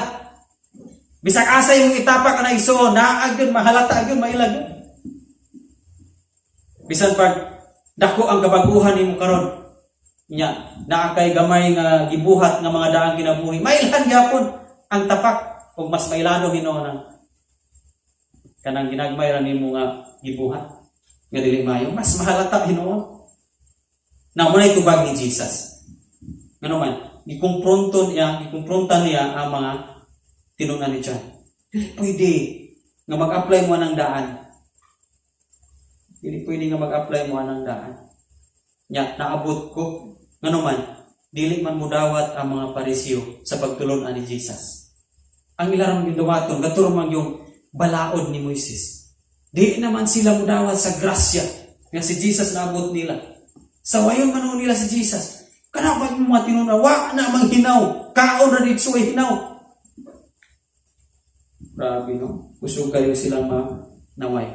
Bisag asa yung itapak na igsoon, naa gyud mahalata gyud, maila gyud. Bisan pag dako ang kabaguhan nimo karon, nya naa kay gamay nga gibuhat nga mga daang kinabuhi, mailhan gyapon ang tapak ug mas mailado hinuon ang kanang ginagmay ra nimo nga gibuhat. Nga dili maayo, mas mahalata hinuon. Na mao na tubag ni Jesus. Ngano man, gikumpronto niya ang mga tinun-an ni John. Dili pwede nga mag-apply mo ng daan. Dili pwede nga mag-apply mo ng daan. Nya, naabot ko. Ngano man, dili man mudawat ang mga Pariseo sa pagtulon-an ni Jesus. Ang ilang gidawaton, katuro man yung balaod ni Moises. Dili naman sila mudawat sa grasya nga si Jesus naabot nila. Sawayon man nila si Jesus. Kana ba yung mga tinun-an? Wa na mang hinaw. Kaon ra dito ay hinaw. Grabe, no? Kusog kayo silang naway.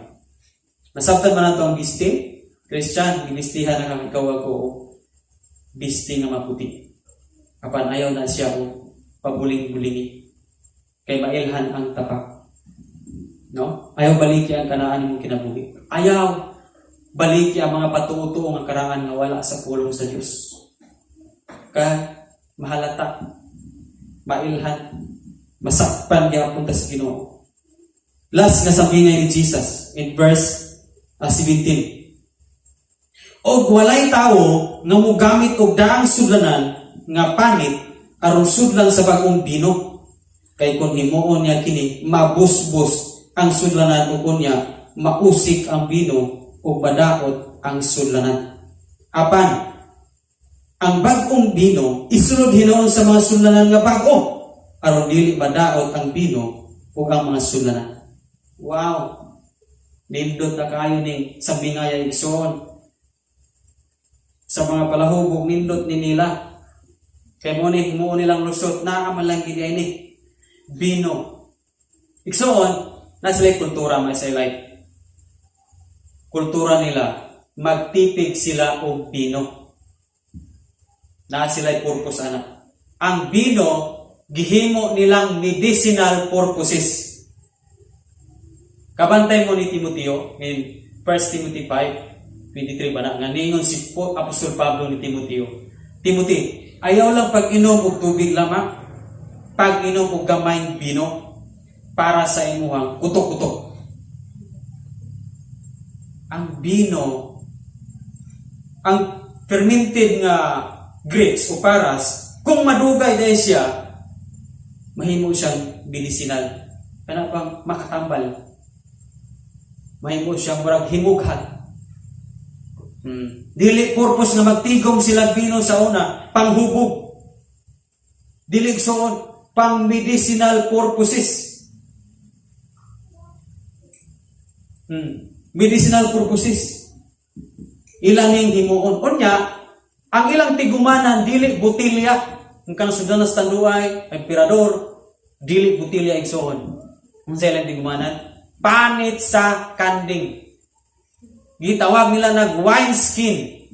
Nasabtan man nato ang bisti? Christian, ginistihan na kang ikaw ako og bisti nga maputi. Apan ayaw na siya og pabuling-bulingi. Kay mailhan ang tapak. No? Ayaw baliki ang kanaan imong kinabuhi. Ayaw baliki ang mga patuo-tuo nga karaan nga wala sa pulong sa Dios. Ka mahalata, mailhan, masakpan gyapon ta sa Ginoo. Last nga sambingay ni Jesus in verse 17. Og walay tawo nga mogamit og daang sudlanan nga panit aron sudlan sa bag-ong bino. Kay kung himuon niya kini, mabusbos ang sudlanan ug unya mausik ang bino ug madaot ang sudlanan. Apan ang bag-ong bino isulod hinuon sa mga sudlanan nga bag-o aron dili madaot ang bino ug ang mga sudlanan. Wow! Nindot na kayo ni sa bingaya, igsoon. Sa mga palahubog, nindot ni nila. Kay mo ni himuon nilang lusot na man lang gid ni bino. Igsoon, na sila kultura may sa life. Kultura nila, magtipig sila og bino. Na sila purpose ana. Ang bino gihimo nilang medicinal purposes. Kabantay mo ni Timoteo in 1 Timothy 5:23 ba na nga ningon si Apostol Pablo ni Timoteo. "Timothy, ayaw lang pag-inom og tubig lamang, pag-inom og gamayng bino para sa imuhang kutok-kutok." Ang bino, ang fermented nga grapes o paras, kung madugay dahil siya, mahimo siyang medicinal. Kana pang makatambal. Mahimo siyang murag himughat. Dili purpose nga magtigom sila bino sa una, panghubog. Dili, igsoon, pang medicinal purposes. Medicinal purposes. Ilan ning himuon. Unya, ang ilang tigumanan dili botilya. Ang kanang sudan sa Tanduay, Emperador, dili botilya, igsoon. Unsa ilang tigumanan? Panit sa kanding. Gitawag nila nag wine skin.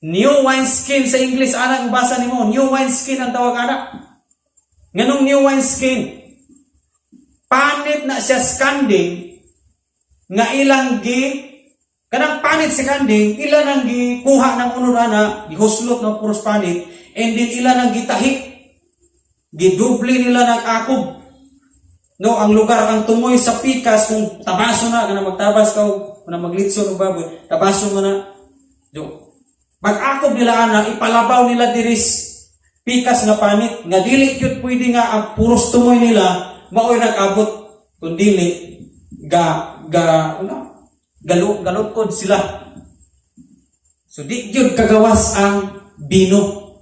New wine skin sa English ana, kung basa nimo, new wine skin ang tawag ana. Nganong new wine skin? Panit na siya sa kanding nga ilang gi kanang panit sa kanding, ila nang gikuha ng unod ana, gihuslot ng puros panit, and then ila nang gitahi, gidoble nila ng akob, no? Ang lugar ang tumoy sa pikas, kung tabaso na kana, magtabas ka og kana maglitson og baboy, tabaso mo na do, pag-akob nila ana, ipalabaw nila diris pikas nga panit nga dili gyud pwede nga ang puros tumoy nila maoy nag-abot, kun dili ga ga ano galo galukod sila. So di gyud kagawas ang bino.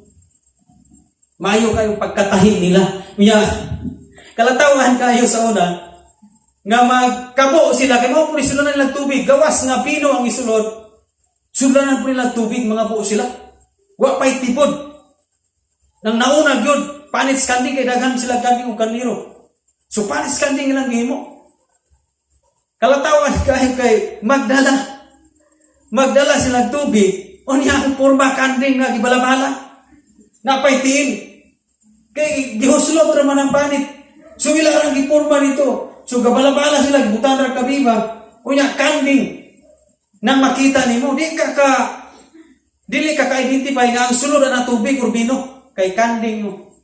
Maayo kayong pagkatahi nila. Unya kalatawan kayo sa una nga magkabo sila kay mao pud sila nilang tubig, gawas nga bino ang isulod, sudlanan po nila tubig, mga buo sila, wa pay tibod. Nang nauna gyud panit sa kanding kay daghan sila kanding ug karnero, so panit sa kanding ilang gihimo. Kalatawan kayo kay magdala magdala sila tubig, unya ang porma kanding nga gibalabala, napay tiil kay gihuslot ra man ang panit. So ila rang giporma nito, so gabalabala sila, gibutan ra kabiba, unya kanding. Nang makita nimo, di ka ka dili ka ka-identify nga ang sulod na tubig or bino kay kanding mo.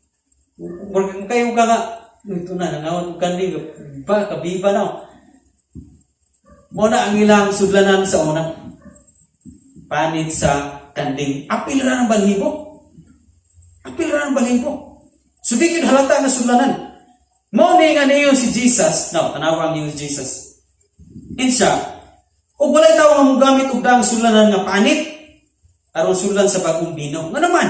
Murag kayo ka nga ito na nangawat og kanding ba kabiba na. Mao na ang ilang sudlanan sa una. Panit sa kanding. Apil ra ng balhibo. Apil ra ng balhibo. So di gyud halata nga sudlanan. Mao ni nga niingon si Jesus. Now, tanawa ang niingon si Jesus. Insa, ug walay tawo nga mogamit og daang sudlanan nga panit aron sudlan sa bagong bino. Nga naman,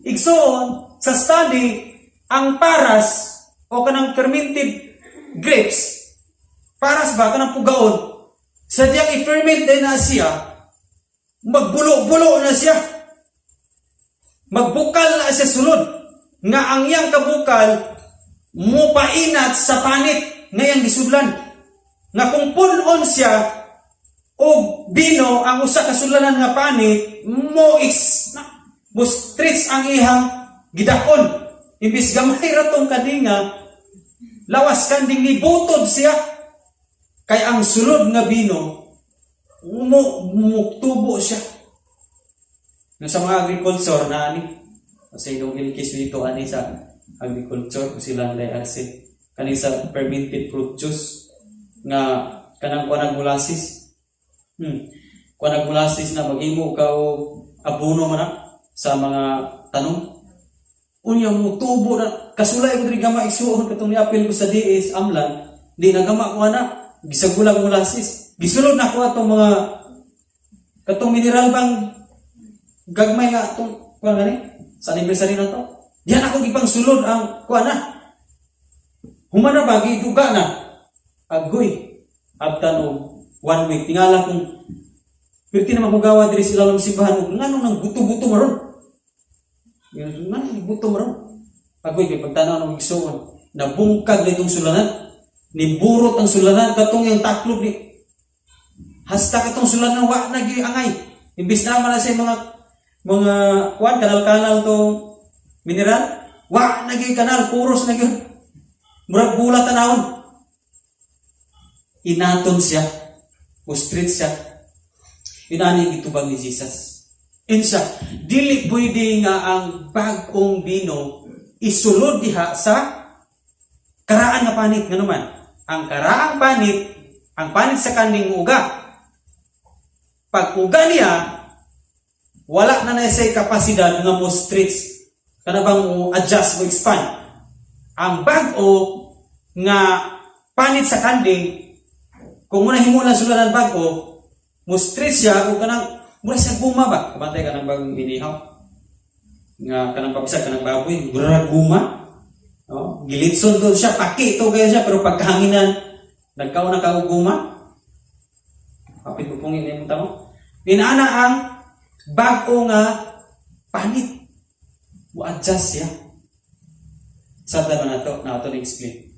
igsoon, sa study, ang paras o kanang fermented grapes, paras ba, kanang pugaon, sa diyang i-ferment din na siya, magbulo-bulo na siya. Magbukal na siya sulod. Nga ang iyang kabukal, mupainat sa panit nga iyang gisudlan. Nga kung punon siya, og bino ang usa ka sudlanan nga panit, mo ex, na, mo stretch ang iyang gidakon. Imbis gamay ra tong kaninga, lawas kanding nibutod siya. Kay ang sulod nga bino, mo muktubo siya. Yung sa mga agriculture na ani, sa ilong ilkis dito ani sa agriculture sila ang RC kani sa fermented fruit juice nga kanang kuan molasses. Kuan molasses na maghimo ka og abono man na sa mga tanom. Unya mo tubo na kasulay ko diri gama, igsuon, katong niapil ko sa DS Amlan, di nagama ko ana, gisagulang molasses. Gisulod na ko atong mga katong mineral bang gagmay nga atong kuan gani sa anniversary na to. Diyan ako gipang sulod ang kuan na. Human na ba giduga na. Agoy. Abtan og one week tingala kung pirti na mahugawa diri sila ng simbahan ug nganong nang buto-buto maron. Yun, nganong buto maron. Agoy kay pagtanaw ng igsuon, nabungkag na itong sulanan. Niburot ang sulanan katong yung taklob ni hasta katong sulanan wa na gyud angay. Imbis na man na sa mga kuan kanal-kanal to mineral, wa na gyud kanal, puros na gyud. Murag bula tanawon. Inaton siya. Mo-stretch siya. Inani gitubag ni Jesus. Insa, dili pwede nga ang bag-ong bino isulod diha sa karaan nga panit. Nga naman, ang karaang panit, ang panit sa kanding uga. Pag uga niya, wala na na siya kapasidad nga mo stretch. Kana bang mo adjust, mo expand. Ang bag-o nga panit sa kanding, kung muna himo lang sila ng bag-o, mo stretch siya o kanang mura siya guma ba? Kabantay ka ng bagong inihaw. Nga kanang pabisag kanang baboy, mura guma. No? Gilitson to siya, paki to kayo siya, pero pagkahanginan, nagkaon na ka og guma. Kapit mo pungin na tamo. Inaana ang bag-o nga panit. Mo adjust siya. Sabta man nato, na ato na-explain.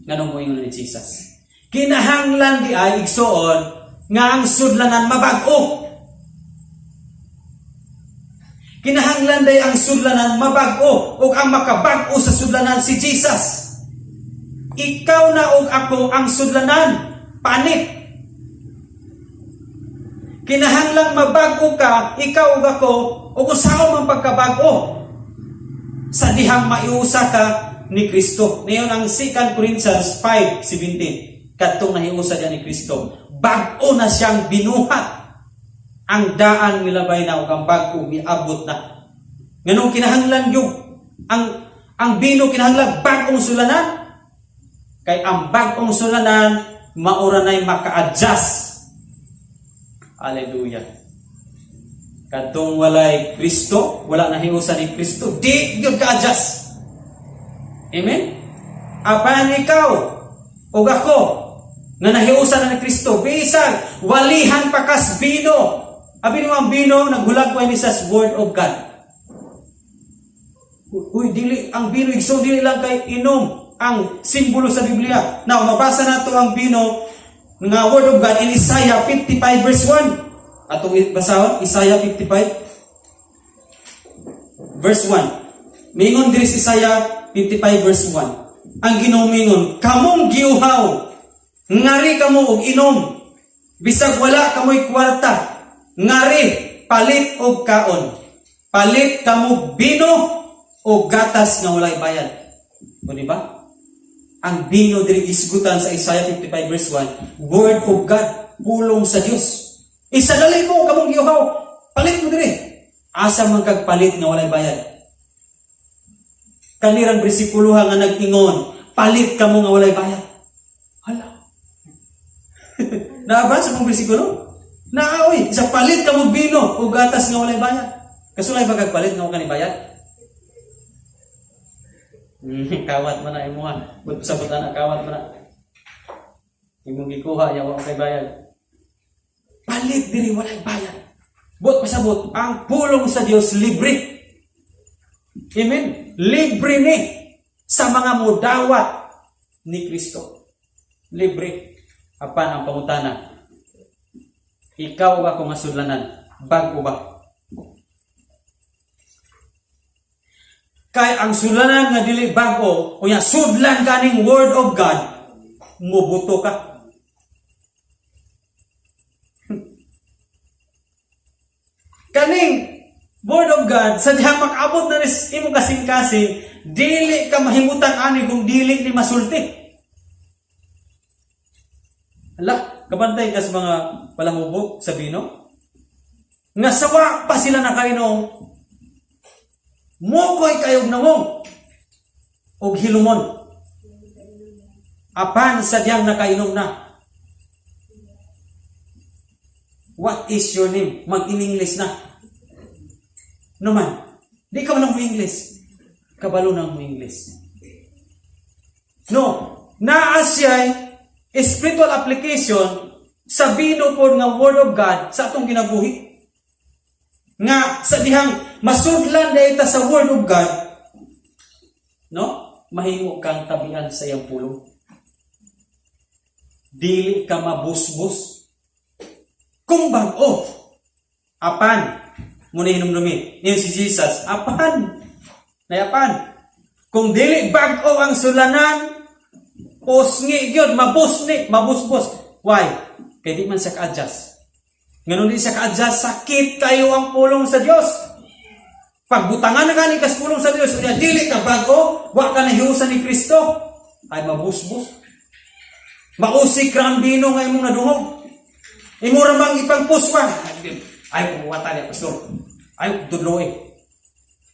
Nganong mo ingon ni Jesus? Kinahanglan di ay, igsuon, nga ang sudlanan mabag-o. Kinahanglan day ang sudlanan mabag-o ug ang makabag-o sa sudlanan si Jesus. Ikaw na ug ako ang sudlanan, panit. Kinahanglang mabag-o ka, ikaw ug ako, ug usaon man pagkabag-o sa dihang maiusa ka ni Kristo. Niyon ang 2 Corinthians 5:17. Kadtong nahiusa diya ni Kristo. Bag-o na siyang binuhat. Ang daan milabay na ug ang bag-o miabot na. Nganong kinahanglan yung ang bino kinahanglan bag-ong sulanan? Kay ang bag-ong sulanan maura na'y maka-adjust. Hallelujah. Kadtong walay Kristo, wala nahiusa ni Kristo, di gyud ka-adjust. Amen? Apan ikaw ug ako nga nahiusa na ni Kristo, bisag walihan pa kas bino. Abi nimo ang bino naghulag pa ni sa word of God. Uy, dili ang bino, igsoon, dili lang kay inom ang simbolo sa Biblia. Now, mabasa nato ang bino nga word of God in Isaiah 55 verse 1. Atong basahon, Isaiah 55 verse 1. Mingon diri si Isaiah 55 verse 1. Ang Ginoo mingon, "Kamong giuhaw, ngari kamo og inom. Bisag wala kamoy kwarta, ngari palit og kaon. Palit kamo bino o gatas nga walay bayad." O di ba? Ang bino diri gisgutan sa Isaiah 55 verse 1, Word of God, pulong sa Dios. Isadali mo kamong giuhaw, palit mo diri. Asa man kag palit nga walay bayad? Kanirang bersikuloha nga nag-ingon, palit kamo nga walay bayad. Hala. Naa ba sa mong bersikulo? Naa oy, sa palit kamo bino o gatas nga walay bayad. Kasulay ba kag palit nga wa ka ni bayad? Kawat man na imuha. But sa na kawat man na. Imong gikuha ya wa kay bayad. Palit diri walay bayad. Buot pasabot, ang pulong sa Dios libre. Amen. Libre ni sa mga mudawat ni Kristo. Libre. Apan ang pangutana, ikaw ba kung masudlanan? Bag-o ba? Kay ang sudlanan nga dili bag-o, unya sudlan kaning word of God, mubuto ka. Kaning word of God, sa dihang makaabot na nis imong kasing-kasing, dili ka mahimutang ani kung dili ni masulti. Hala, kabantay ka sa mga palahubog sa bino? Nga sawa pa sila nakainom, mukoy kayog nawong og hilumon. Apan sa diyang nakainom na. What is your name? Mag-in-English na. No man, di ka man mo English. Kabalo na mo English. No, naa siya'y spiritual application sa bino po nga word of God sa atong kinabuhi. Nga sa dihang masudlan dayta sa word of God, no? Mahimo kang tabian sa iyang pulong. Dili ka mabusbos. Kung bag-o, apan, muna hinumdumi, niyo si Jesus, apan, nayapan. Kung dili bag-o ang sulanan, pusngi gyud, mabusni, mabusbos. Why? Kay di man siya ka-adjust. Nganon di siya ka-adjust, sakit kayo ang pulong sa Dios. Pagbutangan na gani kas pulong sa Dios, unya dili ka bag-o, wa ka nahiusan ni Kristo, ay mabusbos. Mausik ra ang bino nga imong naduhog. Imo ra mang ipangpuswa. Ay kumuwata niya, pastor. Ay tudloy.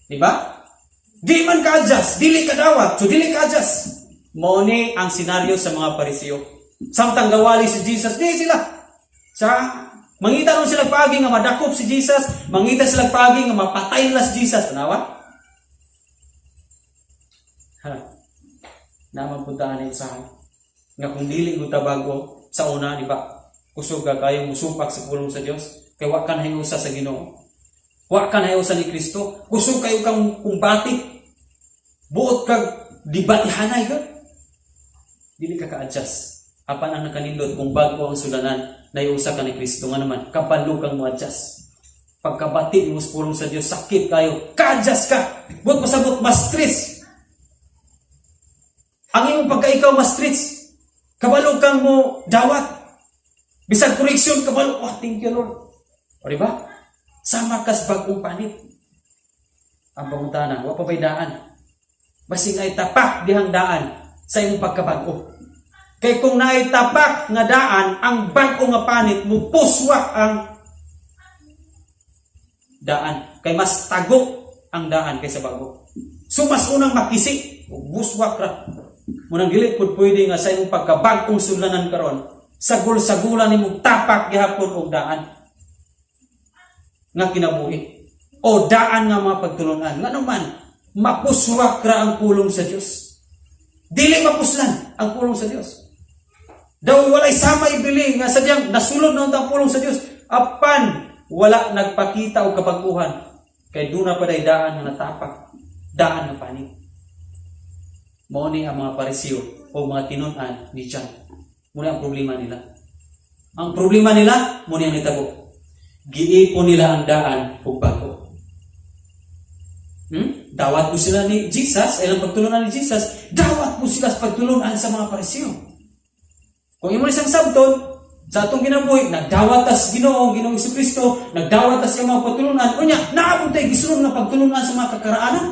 Di ba? Di man ka-adjust, dili ka dawat, so dili ka adjust. Mao ni ang senaryo sa mga Pariseo. Samtang gawali si Jesus, di sila. Sa mangita ron sila paagi nga madakop si Jesus, mangita sila paagi nga mapatay nila si Jesus. Tanawa? Ha. Naman puntahan na usahay. Nga kung dili ko tabago sa una, di ba? Kusog ka kayo musupak sa pulong sa Dios. Kay wa ka nahiusa sa Ginoo. Wa ka nahiusa ni Kristo. Kusog kayo kang kumbati. Buot kag dibatihanay ka. Dili ka ka-adjust. Apan ang nakanindot kung bago ang sulanan, nahiusa ka ni Kristo nga naman, kabalo kang mo-adjust. Pagkabati mo sa pulong sa Dios, sakit kayo, ka-adjust ka. Buot pasabot, mas stress. Ang imong pagka-ikaw mas stress. Kabalo kang mo dawat. Bisag correction, kabalo, oh, thank you Lord. O di ba? Sama kas bagong panit. Ang pangutana, wa pa ba'y daan? Basing ay tapak dihang daan sa imong pagkabago. Kay kung naay tapak nga daan, ang bag-o nga panit mo puswak ang daan. Kay mas tago ang daan kaysa bago. So mas unang makisi, buswak ra. Munang dili pud pwede nga sa imong pagkabag-ong sudlanan karon, sagol-sagulan nimong tapak gihapon og daan nga kinabuhi. O daan nga mga pagtulunan. Nga naman, mapuswak ra ang pulong sa Dios. Dili mapuslan ang pulong sa Dios. Daw walay sama ibili nga sadyang nasulod na ang pulong sa Dios apan wala nagpakita og kabaguhan kay duna pa day daan nga natapak, daan nga panit. Mao ni ang mga Pariseo o mga tinun-an ni John. Muna ang problema nila. Ang problema nila, muna ang nitabo. Giipon nila ang daan ug bago. Dawat po sila ni Jesus, ilang pagtulunan ni Jesus, dawat po sila sa pagtulunan sa mga Pariseo. Kung imo ni siyang sabton, sa atong kinabuhi, nagdawat tas Ginoo, Ginoong Kristo, nagdawat tas iyang mga pagtulunan, unya, naabot tay gisunod nga pagtulunan sa mga kakaraanan.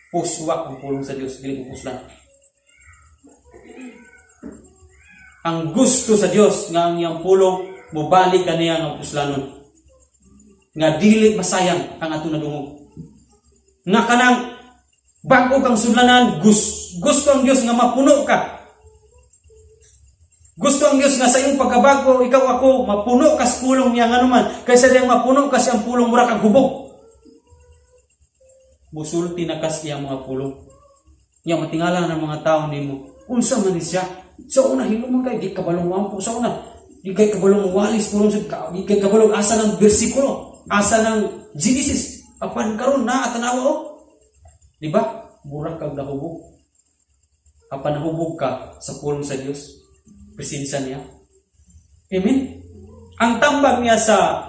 Puswak ang pulong sa Dios, dili puslan. Ang gusto sa Dios nga ang iyang pulong mobalik kaniya nga puslanon. Nga dili masayang ang atong nadungog. Nga kanang bag-o kang sudlanan, gusto ang Dios nga mapuno ka. Gusto ang Dios nga sa iyong pagkabago, ikaw, ako, mapuno ka sa pulong niya, nganuman kaysa diyang mapuno ka sa iyang pulong, mura kag hubog. Musulti na kas iyang mga pulong. Nya matingala ng mga tao nimo. Unsa man ni siya? Sa una himo man kay di kabalong wampo sa una. Di kay kabalong walis pulong sa di kay kabalong asa ng bersikulo, asa ng Genesis. Apan karon na tanawa oh. Di ba? Mura kag nahubog. Apan nahubog ka sa pulong sa Dios. Presensya niya. Amen? Ang tambag niya sa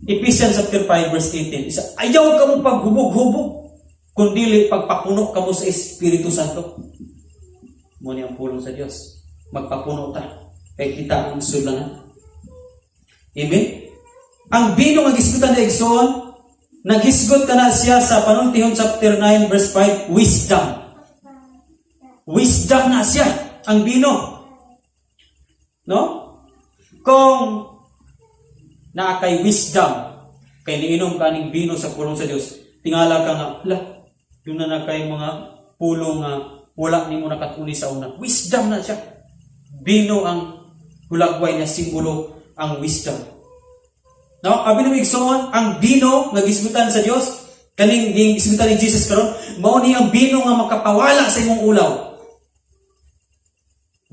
Ephesians chapter 5 verse 18, isa, ayaw ka mo paghubog-hubog, kundi pagpapuno ka mo sa Espiritu Santo. Mao ni ang pulong sa Dios. Magpapuno ta. Kay kita ang sudlanan. Amen? Ang bino nga gisgutan ni igsoon, naghisgot ka na siya sa Panultihon chapter 9 verse 5, wisdom. Wisdom na siya, ang bino. No? Kung naa kay wisdom, kay niinom ka ning bino sa pulong sa Dios, tingala ka nga, la, duna na kay mga pulong nga wala nimo nakatuni sa una. Wisdom na siya. Bino ang hulagway na simbolo ang wisdom. No? Abi nimo, igsoon, ang bino nga gisgutan sa Dios, kaning gisgutan ni Jesus karon, mao ni ang bino nga makapawala sa imong ulaw.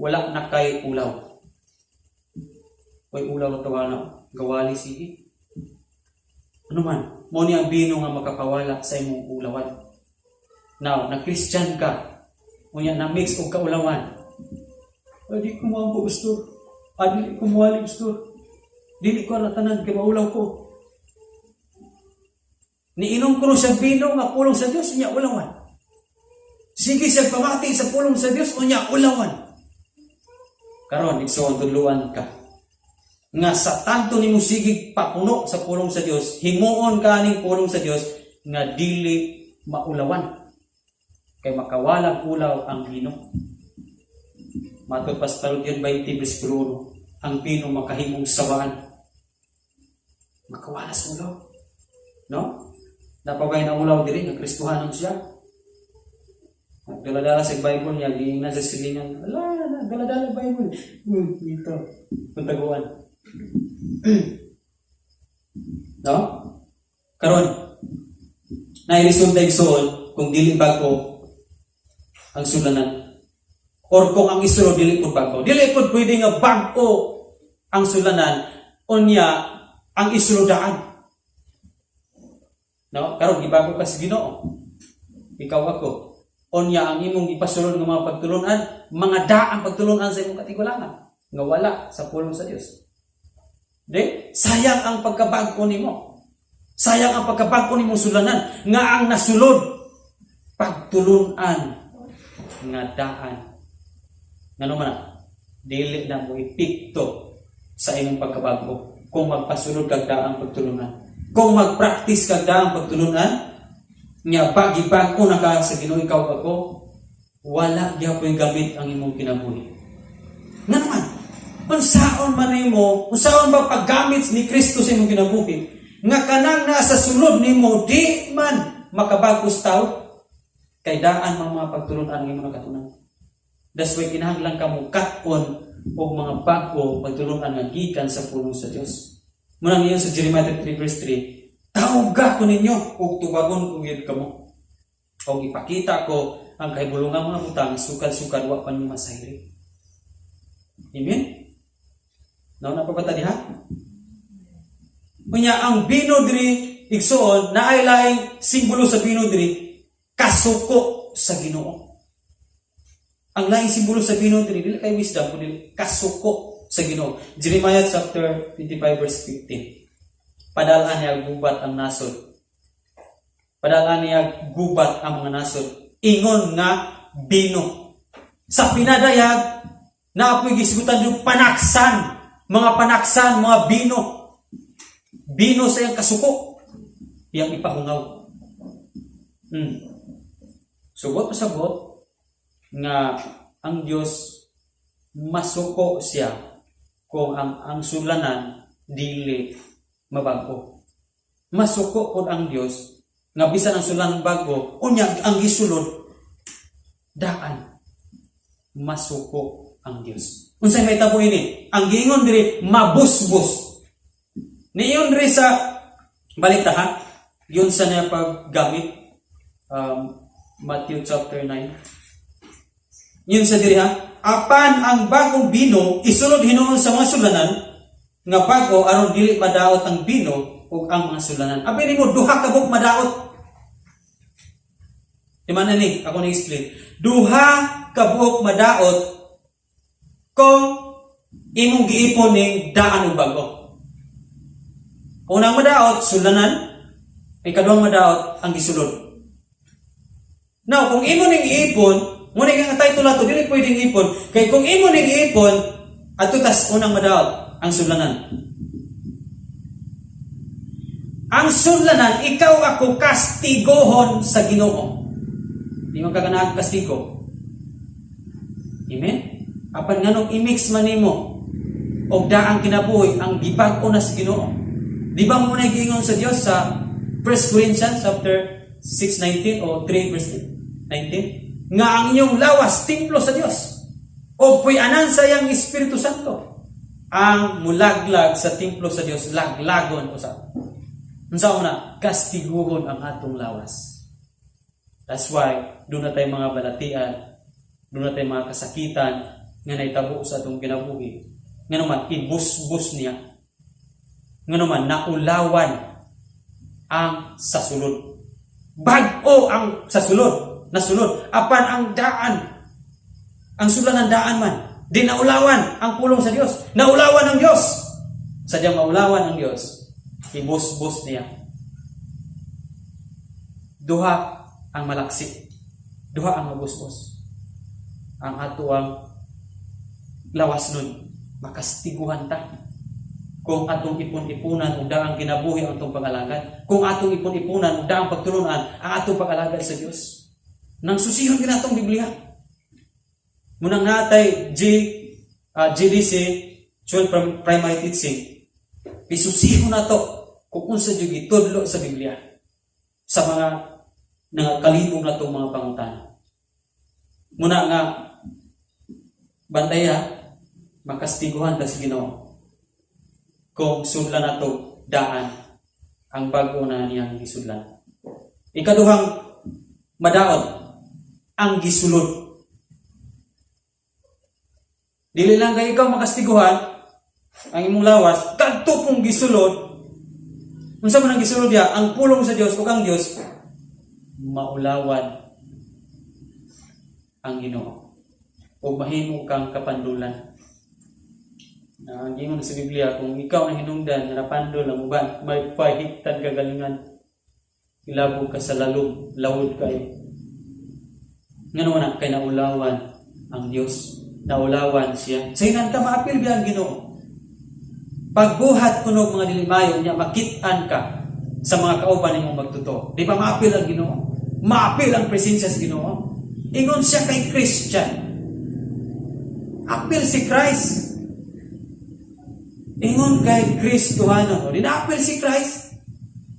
Wala na kay ulaw. Oy, ulaw na tawana, gawali sige. Ano man, mao ni ang bino nga makapawala sa imong ulawan. Now, na Christian ka, unya na mix og kaulawan. Ay, di ko mo, pastor. Ah, dili ko muwali, pastor. Dili ko na tanan kay maulaw ko. Niinom ko siya bino nga pulong sa Dios, unya ulawan. Sige siya pamati sa pulong sa Dios, unya ulawan. Karon, igsoon, tudluan ka nga sa tanto nimo sige papuno sa pulong sa Dios, himuon ka ning pulong sa Dios nga dili maulawan. Kay makawalag ulaw ang bino. Matod pa sa Panultihon 20 versikulo 1, ang bino makahimong sawaan. Makawala sa ulaw. No? Napabay na ulaw diri nga Kristohanon siya. Dala-dala sa Bible niya, giingnan sa silingan. Ala, dala-dala Bible. Dito. Puntaguan. No? Karon, nairesulta, igsoon, kung dili bago ang sulanan. Or kung ang isulo dili pud bago. Dili pud pwede nga bag-o ang sulanan unya ang isulo daan. No? Karon gibago ka sa Ginoo. Ikaw, ako. Unya ang imong ipasulod nga mga pagtulunan, mga daang pagtulunan sa imong katigulangan nga wala sa pulong sa Dios. Di? Sayang ang pagkabago nimo. Sayang ang pagkabago nimo sulanan nga ang nasulod pagtulunan nga daan. Ngano man na? Dili na mo epekto sa imong pagkabago kung magpasulod kag daang pagtulunan. Kung mag-practice kag daang pagtulunan, nga bagi-bago na ka sa Ginoo, ikaw, ako, wala gyapon gamit ang imong kinabuhi. Nga naman, unsaon man nimo, unsaon ba paggamit ni Kristo sa imong kinabuhi, nga kanang nasa sulod nimo di man makabagos tao, kay daan mga pagtulunan ang imong nakatunan. That's why kinahanglan ka mo kat-on og mga bag-o pagtulunan nga gikan sa pulong sa Dios. Muna ngayon sa Jeremiah 33 verse 3, "Tawga ko ninyo ug tubagon ko gyud kamo. Og ipakita ko ang kahibulungan mga butang sukad-sukad wa pa ninyo masayri." Amen? No, napabata diha? Unya ang bino diri, igsuon, naay laing simbolo sa bino diri, kasuko sa Ginoo. Ang laing simbolo sa bino diri dili kay wisdom kundi kasuko sa Ginoo. Jeremiah chapter 25 verse 15. "Padal-an niya gubat ang nasod. Padal-an niya gubat ang mga nasod. Ingon nga bino." Sa pinadayag, naapoy gisgutan yung panaksan, mga panaksan, mga bino. Bino sa iyang kasuko, iyang ipahungaw. Sugot pasabot nga ang Dios Masuko siya kung ang sulanan dili mabago. Masuko pod ang Dios nga bisan ang sulanan bago, unya ang gisulod daan. Masuko ang Dios. Unsay mahitabo ini? Ang giingon diri, mabusbos. Niyon diri sa balik ta ha. Yun sa niya paggamit, Matthew chapter 9. Yun sa diri ha. Apan ang bagong bino isulod hinuon sa mga sulanan nga bago aron dili madaot ang bino ug ang mga sulanan. Abi nimo, duha ka buok madaot. Di man na ni ako ni explain. Duha ka buok madaot kung imong giipon ning daan ug bago. Unang madaot, sulanan. Ikaduhang madaot, ang gisulod. Now, kung imo ning iipon, muna nga title ato, dili pwedeng ipon. Kay kung imo ning iipon, ato tas unang madaot, ang sulanan. Ang sulanan, ikaw ako kastigohon sa Ginoo. Di man ka ganahan kastigo. Amen? Apan nganong i-mix man nimo og daang kinabuhi ang gibag-o na sa Ginoo? Di ba mo na giingon sa Dios sa 1 Corinthians chapter 6:19 o 3 verse 19 nga ang inyong lawas templo sa Dios o puy-anan sa iyang Espiritu Santo? Ang mulaglag sa templo sa Dios, laglagon usab. Unsa una? Kastiguhon ang atong lawas. That's why duna tay mga balatian, duna tay mga kasakitan nga nahitabo sa atong kinabuhi. Nga naman, ibusbos niya. Nga naman, naulawan ang sa sulod. Bag-o ang sa sulod, nasulod. Apan ang daan, ang sulod ng daan man, di naulawan ang pulong sa Dios. Naulawan ang Dios. Sadyang maulawan ang Dios, ibusbos niya. Duha ang malaksi. Duha ang mabusbos. Ang ato ang lawas nun, makastiguhan ta. Kung atong ipon-ipunan og daang kinabuhi ang atong pag-alagad, kung atong ipon-ipunan og daang pagtulunan ang atong pag-alagad sa Dios. Nang susihon ginatong Biblia. Munang natay GDC 12 Primary Teaching. Isusihon nato kung unsa jud gitudlo sa Biblia sa mga nangakalibog natong mga pangutana. Muna nga bantaya, makastiguhan ta sa Ginoo kung sudlan nato daan ang bago na niyang gisudlan. Ikaduhang madaot, ang gisulod. Dili lang kay ikaw makastiguhan ang imong lawas, kadto pong gisulod. Unsa man ang gisulod diya? Ang pulong sa Dios ug ang Dios, maulawan ang Ginoo. O mahimo kang kapandulan. Na ang giingon sa Biblia, kung ikaw ang hinungdan nga napandol ang uban, may pahigtan kagalingan. Ilabog ka sa lalom, lawod kayo. Ngano na kay naulawan ang Dios? Naulawan siya. Sa inan ka maapil biya ang Ginoo. Pagbuhat kuno mga dili mayo niya, makit-an ka sa mga kauban nimong magtotoo. Di ba maapil ang Ginoo? Maapil ang presensya sa Ginoo. Ingon siya kay Christian. Apil si Christ. Ingon kay Kristohano. Di naapil si Christ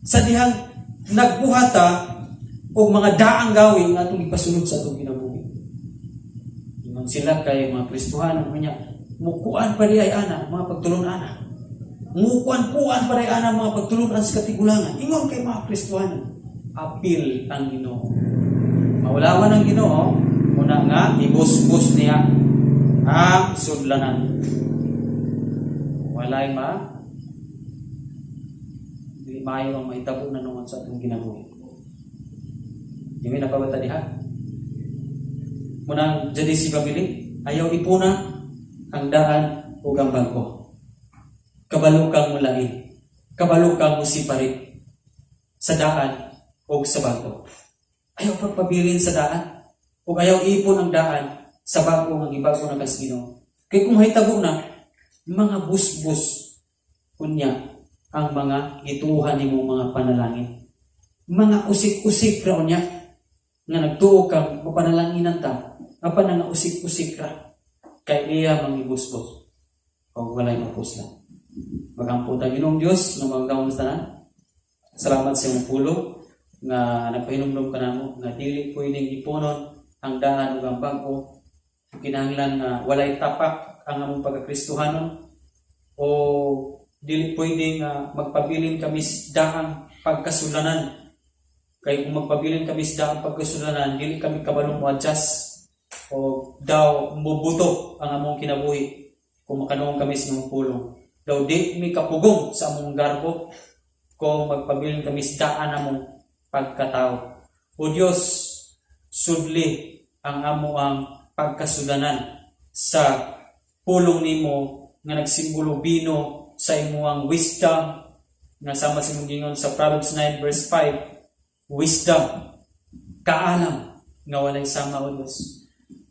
sa dihang nagbuhata og mga daang gawin nga atong ipasunod sa atong kinabuhi. Ingon sila kay mga Kristohano niya, mukuan pa di ay ana, mga pagtulon ana. Mukuan puan pa di ana, mga pagtulunan sa katigulangan. Ingon kay mga Kristohano. Apil ang Ginoo. Maulawan ang Ginoo, muna nga ibusbos niya ang sudlanan. Walay ma dili maayo ang mahitabo na nuon sa atong kinabuhi. Di may napabata diha. Muna jadi si family, ayaw ipuna ang daan ug ang bag-o. Kabalo kang mulain. Kabalo kang musiparit sa daan o sa bago. Ayaw pagpabilin sa daan. O ayaw ipon ang daan sa bago nga gibago na kas Ginoo. Kay kung mahitabo na, mga busbos unya ang mga gituohan nimong mga panalangin. Mga usik-usik ra unya nga nagtuo kang mapanalanginan ta, apan nga usik-usik ra. Kay iya mangibusbos og walay mapuslan. Magampo ta. Ginoong Dios nga magagahom sa tanan, salamat sa imong pulong nga nagpahinumdom ka namo nga dili pwedeng ipunon ang daan ug ang bag-o. Kinahanglan nga walay tapak ang among pagkakristohanon o dili pwede nga magpabilin kami sa daang pagkasulanan, kay kung magpabilin kami sa daang pagkasulanan, dili kami kabalong mo-adjust o daw mubuto ang among kinabuhi kung makanuong kami sa imong pulong. Daw di mi kapugong sa among garbo kung magpabilin kami sa daan among pagkatao. O Dios, sudli ang amo ang pagkasulanan sa pulong nimo nga nagsimbolo bino sa imong wisdom, nga sama sa imong gingon sa Proverbs 9 verse 5, wisdom, kaalam nga walay sama. O Dios,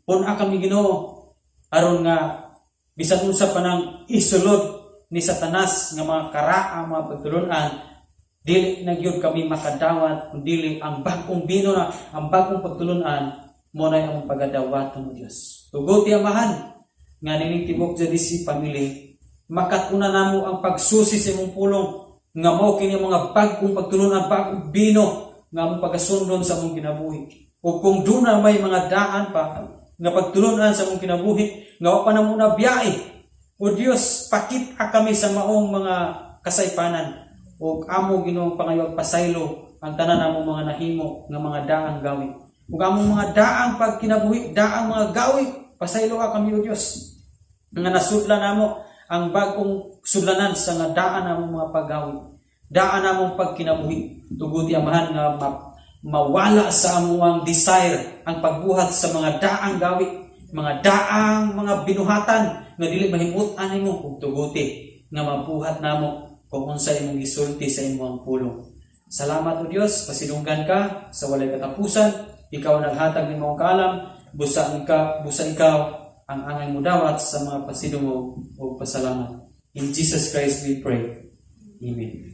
pun-a kami, Ginoo, aron nga bisan unsa pa nang isulod ni Satanas nga mga karaa, mga pagtulunan, dili na gyud kami makadawat kun dili ang bag-ong bino na, ang bag-ong pagtulunan mo na among pagadawaton. O Dios, tuguti, Amahan, nga nining tibok JDC family makat-unan namo ang pagsusi sa imong pulong nga mao kini ang mga bag-ong pagtulunan, bag-ong bino nga among pagasundon sa among kinabuhi. O kung duna may mga daan pa nga pagtulunan sa among kinabuhi nga wa pa namo nabiyae, O Dios, pakita kami sa maong mga kasaypanan ug amo, Ginoo, pangayo pasaylo ang tanan namong mga nahimo nga mga daang gawi ug among mga daang pagkinabuhi, daang mga gawi. Pasaylo ka kami, O Dios, nga nasudlan namo ang bag-ong sudlanan sa nga daan namong mga paggawi, daan namong pagkinabuhi. Tuguti, Amahan, nga mawala sa among desire ang pagbuhat sa mga daang gawi, mga daang mga binuhatan nga dili mahimut-an nimo, ug tuguti nga mabuhat namo kung unsa imong gisulti sa imong pulong. Salamat, O Dios, pasidunggan ka sa walay katapusan. Ikaw ang naghatag nimong kaalam, busa ka, busa ikaw ang angay mo dawat sa mga pasidungog ug pasalamat. In Jesus Christ we pray. Amen.